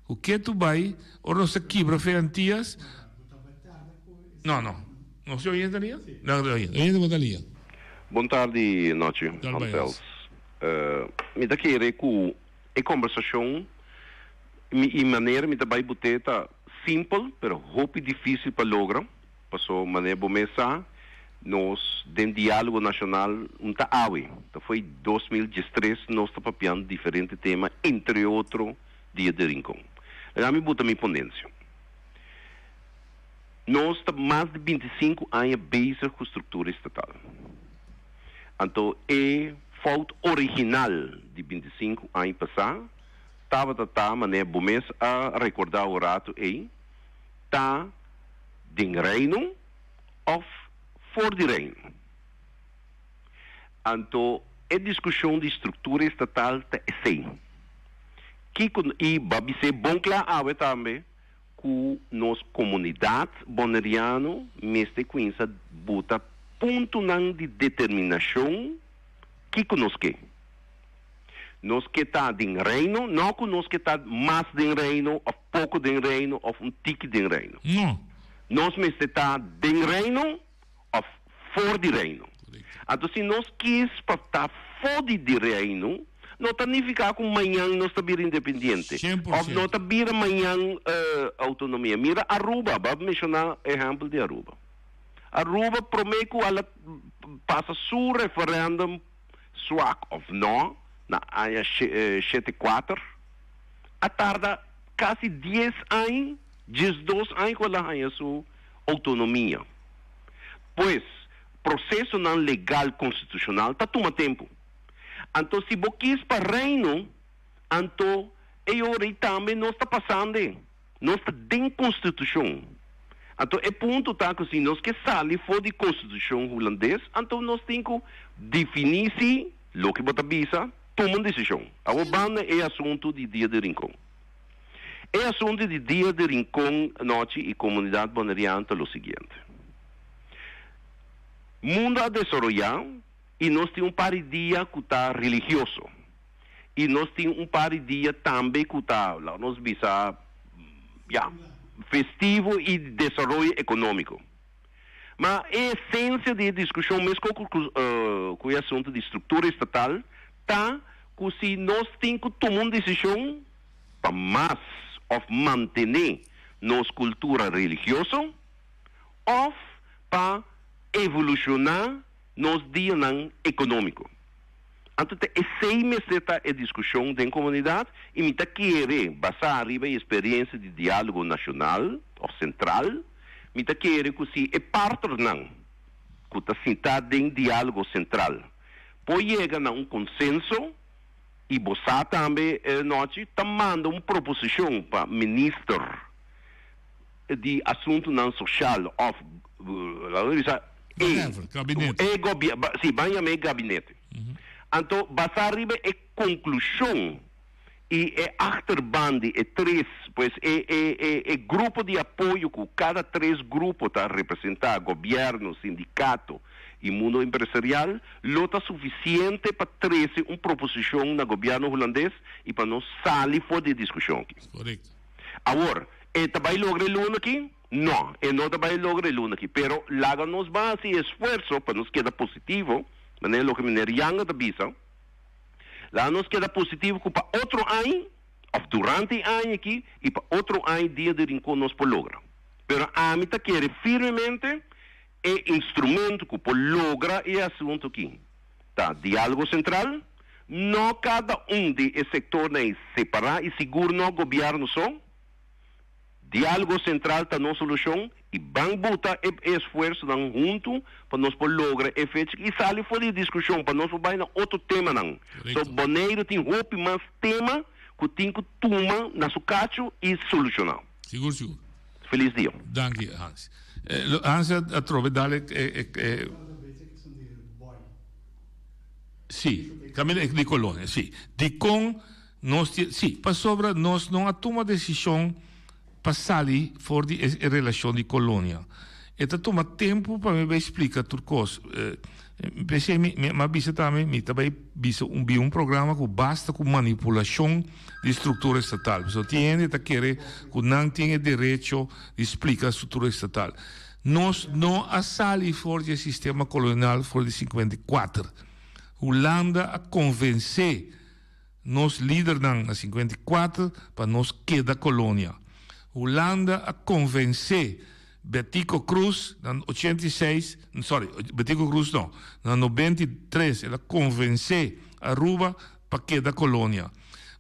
ku ke tu bai ora nos ta kibra fe Antias, no no, nos tin oyente alia? No no tin oyente bo ta alia. Bon tardi Nochi Hansels. Mi ta kere ku e kombersashon Mi i manera mi ta bai but'é ta simpel pero hopi difísil pa logra, paso manera bo mes sa nos den Diálogo Nashonal un ta awe, ta foi 2013 nos ta papiando diferente tema entre otro Dia di Rincon. Laga mi buta mi ponensia. Nos ta mas di 25 aña bezig ku struktura estatal. Anto e fout original di 25 aña pasá Tabata ta manera bo mes a rekordá un ratu ei, ta den Reino òf for di Reino. Anto e diskushon di struktura estatal ta esei. Kiko i bo a bis'é bon kla awe tambe ku nos komunidat boneriano mester kuinsa buta puntonan di determinashon kiko nos ke. Nos ke ta den Reino, no ku nos ke ta mas den Reino òf poko den Reino òf un tiki den Reino. No. Nos mester ta den Reino òf for di Reino. Anto si nos kis pa ta for di di Reino, no ta nifiká ku mañan nos ta bira independiente òf no ta bira mañan outonomia. Mira Aruba, bo a menshoná ehèmpel di Aruba. Aruba promé ku al a pasa su referèndum Swak of no, na aña 74, a tarda casi dies añ, 12 añ cu el a haña su autonomia. Pues, procesonan legal constitucional ta tuma tempo. Anto si bo kies pa Reino, anto e ora ei tambe nos ta pasando. Nos ta den Constitucion. Anto e punto ta cu si nos ke sali for di Constitucion Hulandes, anto nos tin cu defini si loke bo ta bisa, tuma un decision. Awor ban na e asunto di Dia di Rincon. E asunto di Dia di Rincon anochi y comunidad Boneriano ta lo siguiente. Mundo a desaroya y nos tin un par di dia cu ta religioso. Y nos tin un par di dia tambe cu ta, laga nos bisa, ya, festivo y desaroyo economico. Ma e esencia di e discusion, mescos cu cu e asunto di structura estatal, ta cu si nos tin cu tuma un decision. pa mas òf mantené nos kultura religioso òf pa evolushoná nos dianan ekonómiko. Anto ta esei mester ta e diskushon den komunidat i mi ta kere, basá riba e esperiensia di Diálogo Nashonal òf Sentral, mi ta kere ku si e partnernan ku ta sintá den Diálogo Sentral por yega na un konsenso i bo sa tambe Nochi ta manda un proposishon pa minister di asuntunan soshal òf laga nos bisa e e gobie si ban yama e gabinete anto basá riba e konklushon i e achterban di e tres pues e e e e grupo di apoyo ku kada tres grupo ta representá gobièrnu sindikato i mundo empresarial lo ta sufisiente pa trese un proposishon na gobièrnu hulandes i pa nos sali for di e diskushon aki. Awor, e ta bai logra e luna aki? No, e no ta bai logra e luna aki. Pero laga nos ban hasi e esfuerso pa nos keda positivo, manera loke meneer Janga ta bisa. Laga nos keda positivo ku pa otro aña, òf durante e aña aki i pa otro aña Dia di Rincon nos por logra. Pero ami ta kere firmemente e instrumento ku por logra e asuntu aki ta Diálogo Sentral, no kada un di e sektornan ei separá i sigur no gobièrnu so. Diálogo Sentral ta nos solushon i ban buta e esfuersonan huntu pa nos por logra e fecha i sali for di e diskushon pa nos por bai na otro temanan. So Boneiru tin hopi mas tema ku tin ku tuma na su kachu i solushoná. Sigur sigur. Felis dia. Danki Hans. Hans atrobe dale e. Sí, caminda di colonia, sí. Dicon nos tin, sí, pasobra nos no a tuma decision pa sali for di e relacion di colonia. E ta tuma tempo pa mi bay splica tur cos. P'esey mi mi a bisa tambe, mi ta bay bisa un bin un programa cu basta cu manipulacion di structura estatal. Pasobra tin hende ta kere cu nan tin e derecho di splica structura estatal. Nos no a sali for di e sistema kolonial for di 54. Hulanda a konvensé nos lidernan na 54 pa nos keda kolonia. Hulanda a konvensé Betico Croes na 86, sorry, Betico Croes no, na 93 el a konvensé Aruba pa keda kolonia.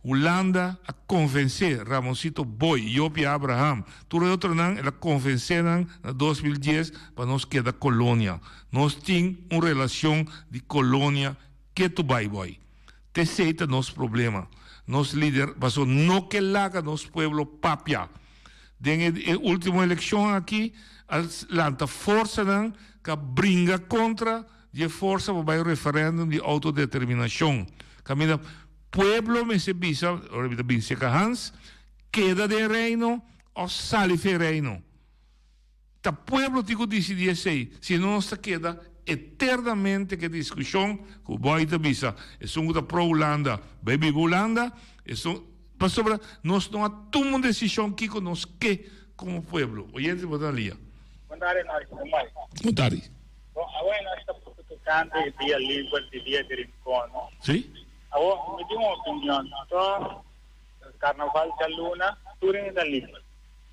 Hulanda a konvensé Ramoncito Boy, Jopie Abraham, tur e otronan el a konvensé nan na 2010 pa nos keda kolonia. Nos tin un relashon di kolonia ketu bai boy. T'esei ta nos problema. Nos lider paso no ke laga nos pueblo papia. Den e ultimo elekshon aki a lanta forsanan ka bringa kontra di e forsa pa bai referendum di autodeterminashon. Kaminda pueblo mester bisa, ora mi ta bin seka Hans, keda den Reino of sali fen Reino. Ta pueblo tin ku disidí esei, si no nos ta keda eternamente ku e diskushon ku Boy ta bisa, esun ku ta pro Hulanda bai biba Hulanda, esun, pasobra nos no a tuma un desishon kiko nos ke komo pueblo. Oyente bo ta lia. Bon tardi Norris, bon bai. Bon tardi. Bon, awe nos ta papia tocante e dia liber di dia di Rincon, no? Sí. Awo, mi tin un opinion. To carnaval djaluna, tur hende ta liber.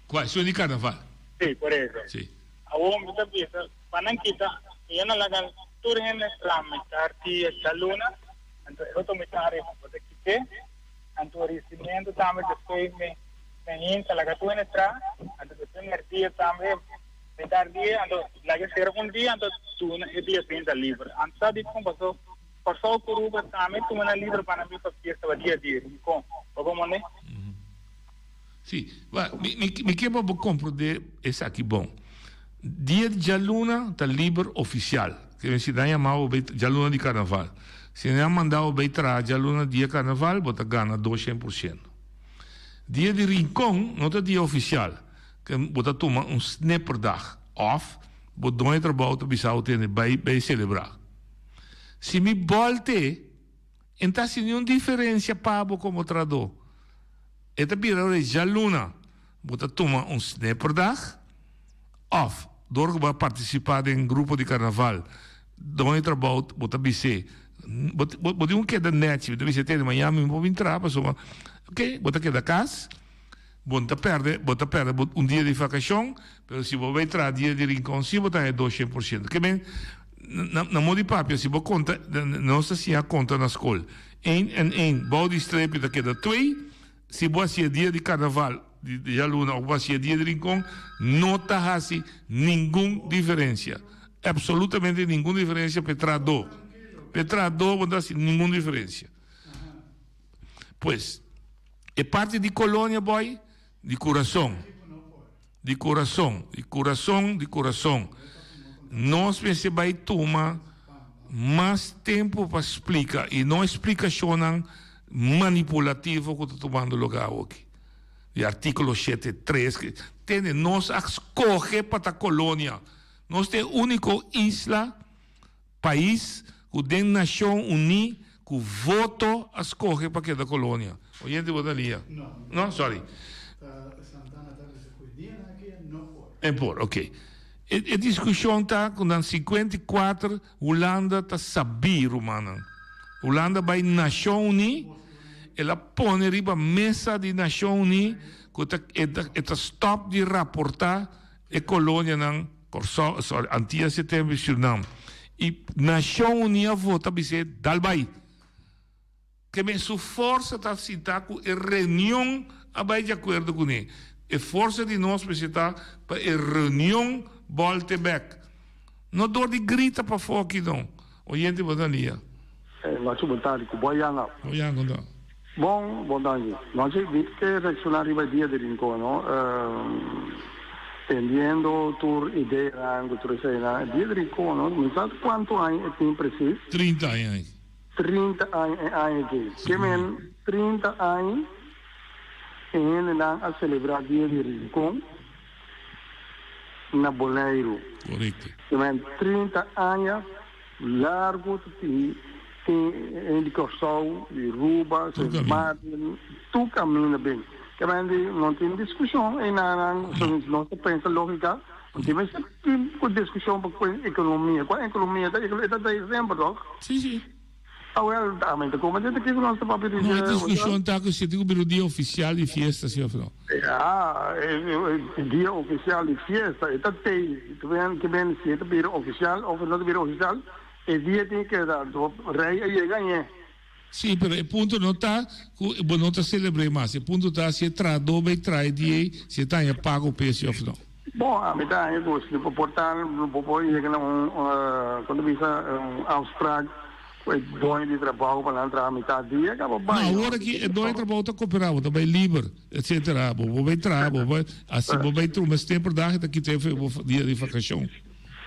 Cual? Esun di carnaval? Sí, por eso. Sí. Awo mi ta bisa, pa nan kita, ya nan laga tur hende traha mitar dia djaluna, anto e otro mitar ei bo ta kite, anto ricimiento tambe despues mi mi hinta laga tur hende traha, anto despues merdia tambe. Mitar dia, anto laga sera un dia, anto tuna e dia 30 liber. Anto sa dikon paso Kòrsou ku Aruba tambe tuma nan liber pa nan bin pa fiesta pa dia di Rincon. Bo komprende? Si, ba, mi, mi, mi ke pa bo komprende esaki bon. Dia di djaluna ta liber ofisial. Ke men si nan yama bo bai djaluna di karnaval. Si nan manda bo bai traha djaluna dia karnaval, bo ta gana 200%. Dia di Rincon no ta dia ofisial. Ke bo ta tuma un snipperdag of bo doño trabou ta bisa bo tene bai bai celebra. Si mi bolte en ta haci niun diferencia pa bo como trahador. E ta bira ora e djaluna bo ta tuma un snipperdag of dor cu bo a participa den grupo di carnaval doño trabou bo ta bis'e. Bo bo tin ku keda nèchi, bo ta bisa tene mañana mi no por bin traha pasobra ok bo ta keda kas, bo no ta pèrdè bo ta pèrdè bo un dia di vakashon, pero si bo bai traha dia di Rincon si bo ta haña dos shen por shento. Ke men na na modo di papia si bo konta nos ta siña konta na skol ein en ein bou di strepi ta keda twee. Si bo hasié dia di karnaval di djaluna òf bo hasié dia di Rincon, no ta hasi ningun diferensia. Absolutamente ningun diferensia pa e trahadó. Pa e trahadó bo no ta hasi ningun diferensia. Pues, e parti di kolonia bòi, di kurason. Di kurason, di kurason, di kurason. Nos mester bai tuma mas tempu pa splika i no e splikashonnan manipulativo ku ta tumando lugá awoki. Di artíkulo shete tres, tende, nos a skohe pa ta kolonia. Nos ta e úniko isla. Pais ku den Nashon Uní ku voto a skohe pa keda kolonia. Oyente bo ta lia? No, sorry. E por, ok. E diskushon ta ku nan 54 Hulanda ta sabí, rumannan. Hulanda bai Nashon Uní, el a pone riba mesa di Nashon Uní ku ta e ta stòp di raportá e kolonianan. Kòrsou, sorry, Antias e tempu i Sürnam. I Nashon Uní a vota bis'é dal bai. Ke men su forsa ta sintá ku e reunion a bai di akuerdo kuné. E forsa di nos mester ta pa e reunion bòlte bèk. No dor di grita pafó aki no. Oyente bo ta lia. Nochi bon tardi ku bo yanga. Bo yanga ta. Bon, bon danki. Nochi mi ke reakshoná riba e dia di Rincon no. Tendiendo tur ideanan ku tur eseinan. E dia di Rincon no, mi sa kuantu aña e tin presis. 30 aña aki. 30 aña e aña aki. Ke men 30 aña e hendenan a selebrá dia di Rincon na Boneiru. Korekto. Ke men 30 aña. Largu ta tin tin hende di Kòrsou, di Aruba, Sint Maarten, tur kaminda bin. Kementi no tin diskushon einanan, nos ta pensa lógika, no tin mester tin ku diskushon pa ku ekonomia. Kua ekonomia ta? E ta trae semper tòg? Sí, sí. Awel, ami ta kuma dje ta kiko nos ta papia di No, e diskushon ta ku si tin ku bira un dia ofisial di fiesta, sí òf no? Ya, e dia ofisial di fiesta e ta tei, ke men si e ta bira ofisial òf e no ta bira ofisial, e dia tin keda, anto rei a yega añe. Sí, pero e punto no ta ku bo no ta selebr'é mas, e punto ta si e trahadó bai traha e dia ei, si e ta haña pago p'e sí òf no. Bon, ami ta haña ku si bo por ta, bo por yega na un, kon ta bisa, un afsprak ku e doño di trabou pa nan traha mitad dia, kaba bai. No, awor aki e doño di trabou ta koperá, bo ta bai liber, etsetera, bo por bai traha, bo por, asi bo bai tuma stemperdag e ta kita e bo dia di vakashon.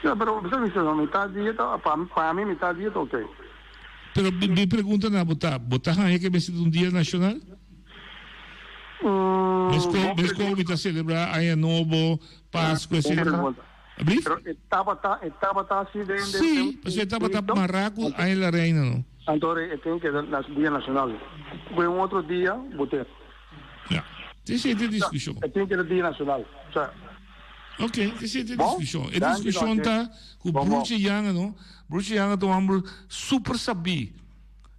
Ya, pero bo sa bisa, mitad dia ta, pa mi mitad dia ta oke. Pero mi pregunta na bo ta, bo ta haña ke mester ta un dia nashonal? Mesco, mesco mi ta celebra Aña Nobo, Pascua, etcetera. Ablief? Pero e tabata, e tabata así den, den, Sí, pasobra e tabata mará cu Aña la Reina, no? Anto e tin keda na dia nacional. Cu un otro dia bo tin. Ja, te sete discusion. E tin keda dia nacional. Sa. Ok, te sete discusion. E discusion ta cu Broertje Janga, no? Broertje Janga ta un homber super sabí.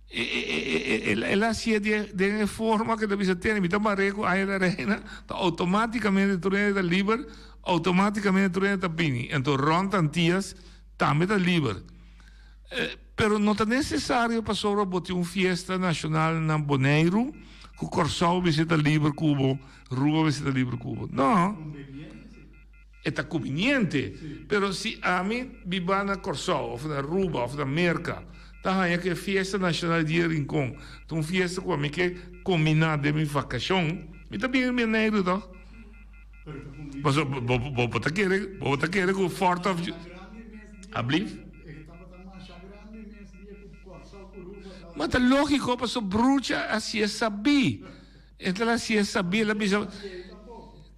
El a hasié den e forma ku ta bisa tene mi ta mar'é ku Aña la Reina ta outomátikamente tur hende ta liber, outomátikamente tur hende ta bini. Anto rònt Antias tambe ta liber. Pero no ta nesesario pasobra bo tin un fiesta nashonal na Boneiru ku Kòrsou mester ta liber ku bo, Ruba mester ta liber ku bo. No. E ta kumbiniente, pero si ami biba na Kòrsou òf na Aruba òf na Merka ta haña ku e fiesta nashonal di Dia Rincon ta un fiesta ku ami ke kombiná den mi vakashon, mi ta bin Boneiru tòg. Pasobra bo bo bo ta kere bo ta kere ku Fourth of Ablief? Ma ta lógiko pasobra Brucha hasié sabí. E ta hasié sabí, el a bisa.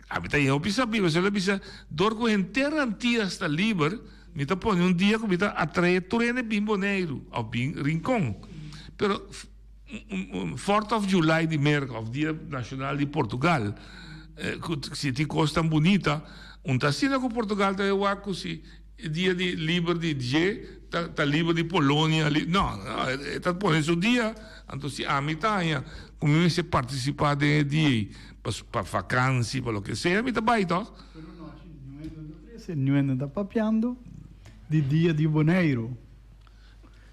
Ami ta hopi sabí, pasobra el a bisa, dor ku henter Antias ta liber, mi ta pone un dia ku mi ta atraé tur hende bin Boneiru òf bin Rincon. Pero Fourth of July di Merka òf Dia Nashonal di Portugal, ku si tin kos tan bunita, un ta asina ku Portugal ta wak ku si. E dia di liber di dje ta ta liber di Polonia li no e ta pone su dia anto si ami ta haña ku mi mester partisipá den e dia ei pa pa vakansi pa loke sea mi ta bai tòg. Pero nochi niun hende no ta trese niun hende ta papiando di dia di Boneiru.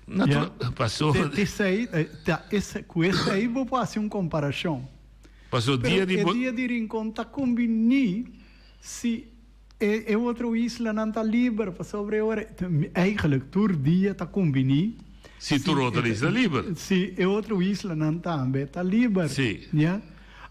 Natura paso. Te esei ta ese ku esei bo por hasi un komparashon. Paso dia di Pero e dia di Rincon ta kumbiní si. E e otro islanan ta liber pasobra e ora eigenlijk tur dia ta kumbiní. Si tur otro isla liber. Si e otro islanan tambe ta liber. Si. Ya.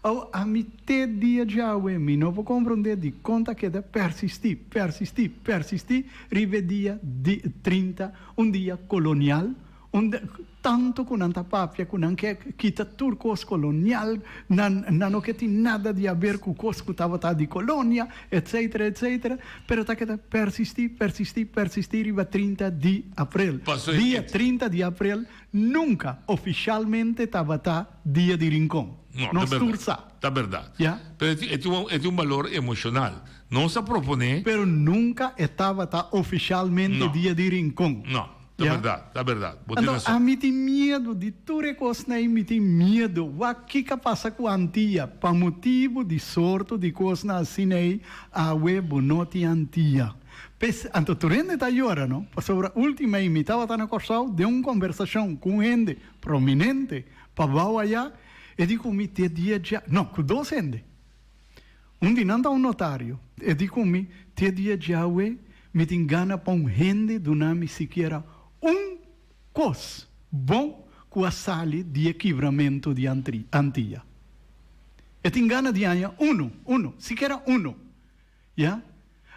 Awo ami te dia djawe mi no por komprondé dikon ta keda persistí, persistí, persistí riba e dia di 30, un dia kolonial, Unda tanto ku nan ta papia ku nan ke kita tur kos kolonial, nan nan no ke tin nada di haber ku kos ku tabata di kolonia, etcetera, etcetera, pero ta keda persisti, persisti, persisti riba 30 di aprel. Paso Dia 30 di aprel nunka ofishalmente tabata dia di Rincon. No, ta Nos tur berdad. sa. Ta berdad. Ya. Pero e tin e tin un e tin un balor emoshonal. Nos a proponé. Pero nunka e tabata ofishalmente No. dia di Rincon. No. Ta Ya. berdad, ta berdad. Bo tin Anto rason. ami tin miedu di tur e kosnan ei, mi tin miedu. Wak kiko a pasa ku Antia? Pa motibu di sorto di kosnan asina ei, awe bo no tin Antia. P'es, anto tur hende ta yora, no? Pasobra ultima ei mi tabata na Kòrsou den un kombersashon ku un hende prominente pa bou aya, e di ku mi te dia dja, no, ku dos hende. Un di nan ta un notario. E di ku mi, Te dia djawe mi tin gana pa un hende duna mi sikiera un kos bon ku a sali di e kibramentu di Antia. E tin gana di haña unu, unu, sikiera unu. Ya?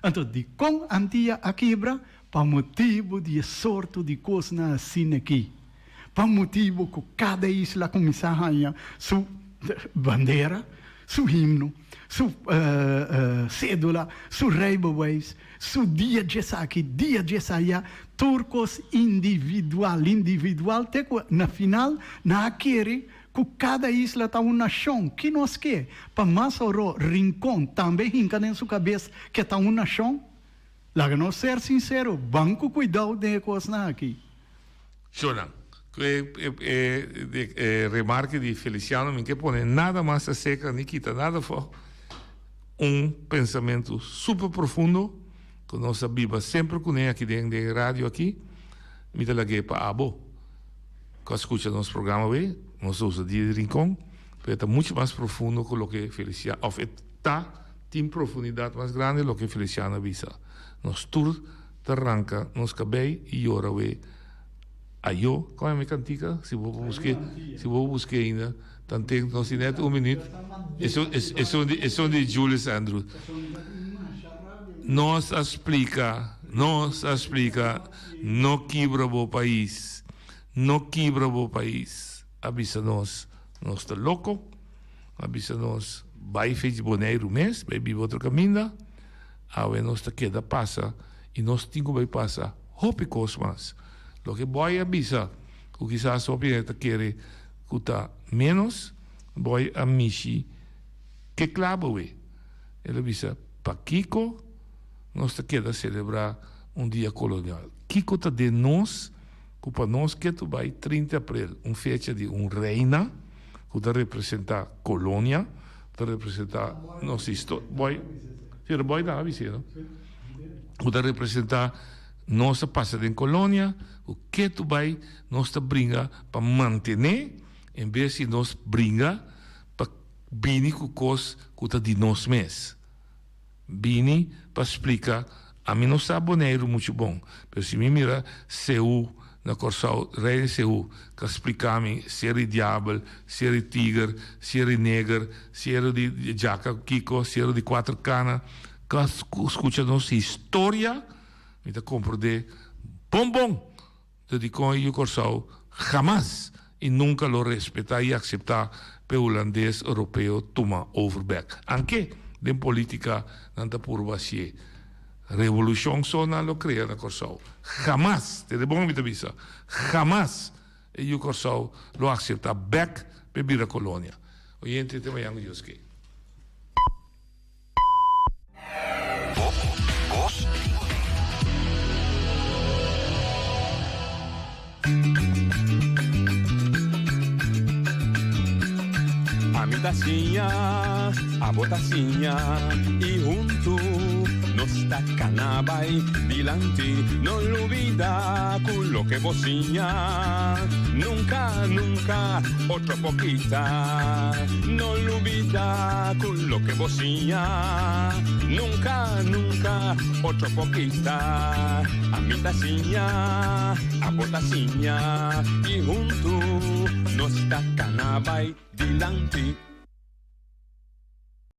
Anto dikon Antia a kibra? Pa motibu di e sorto di kosnan asina aki. Pa motibu ku kada isla a kuminsá haña su bandera, su himno, su sédula, su rijbewijs, su dia djesaki, dia djesaya, tur kos individual, individual, te ku na final nan a kere Ku kada isla ta un nashon, ki nos ke? Pa mas oro Rincon tambe hinka den su kabes ke ta un nashon? Laga nos ser sinsero, ban ku kuidou den e kosnan aki. Shornan, ku e e remarke di Feliciano mi ke pone nada mas aserka ni kita nada afó. Un pensamentu super profundo ku nos a biba semper kuné aki den den radio aki, mi ta lag'é pa abo. Ku a skucha nos programa awe, nos ta usa Dia di Rincon, pero e ta muchu mas profundo ku loke Feliciano, òf e ta tin profundidat mas grandi loke Feliciano a bisa. Nos tur ta ranka nos kabei i yora awe ayo. Kon e mi kantika? Si bo por busk'é, si bo por busk'é ainda, tanten nos tin nèt un minüt. Esun, esun di, esun di Julius Andrews. Nos a splika, nos a splika, no kibra bo pais, no kibra bo pais. A bisa nos, nos ta loko, a bisa nos, bai fech Boneiru mes, bai biba otro kaminda. Awe nos ta keda pasa i nos tin ku bai pasa hopi kos mas. Loke Boy a bisa, ku kisas hopi hende ta kere ku ta ménos, Boy a mishi ke klaba awe. El a bisa, Pakiko nos ta keda selebrá un dia kolonial? Kiko ta den nos ku pa nos ketu bai 30 aprel, un fecha di un reina ku ta representá kolonia, ta representá nos histo-, Boy, si, Boy ta a bis'é, no? Ku ta representá nos a pasa den kolonia, ku ketu bai nos ta bringa pa mantené en bes di nos bringa pa Bini ku kos ku ta di nos mes. Bini pa splika, ami no sa Boneiru muchu bon, pero si mi mira Seú na Kòrsou, rei di Seú ka splika mi Sierra di Diabel, Sierra di Tiger, Sierra di Neger, Sierra di Djaka kiko, Sierra di Kuater Kana, ka skucha nos historia, mi ta komprondé bon bon. Ta dikon e yu Kòrsou hamas i nunka lo respetá i akseptá p'e hulandes europeo tuma over bèk. Anke den politika nan ta purba hasié. Revolushon so nan lo krea na Kòrsou. Hamas, tende bon mi ta bisa, hamas e yu Kòrsou lo akseptá bèk p'e bira kolonia. Oyente te mañan ku Dios ke. siña, abo ta siña y hunto nos ta cana bay dilanti. No lubida cu loke bo siña nunca, nunca otro por kita. No lubida cu loke bo siña nunca, nunca otro por kita. Ami ta siña, abo ta siña y hunto nos ta cana bay dilanti.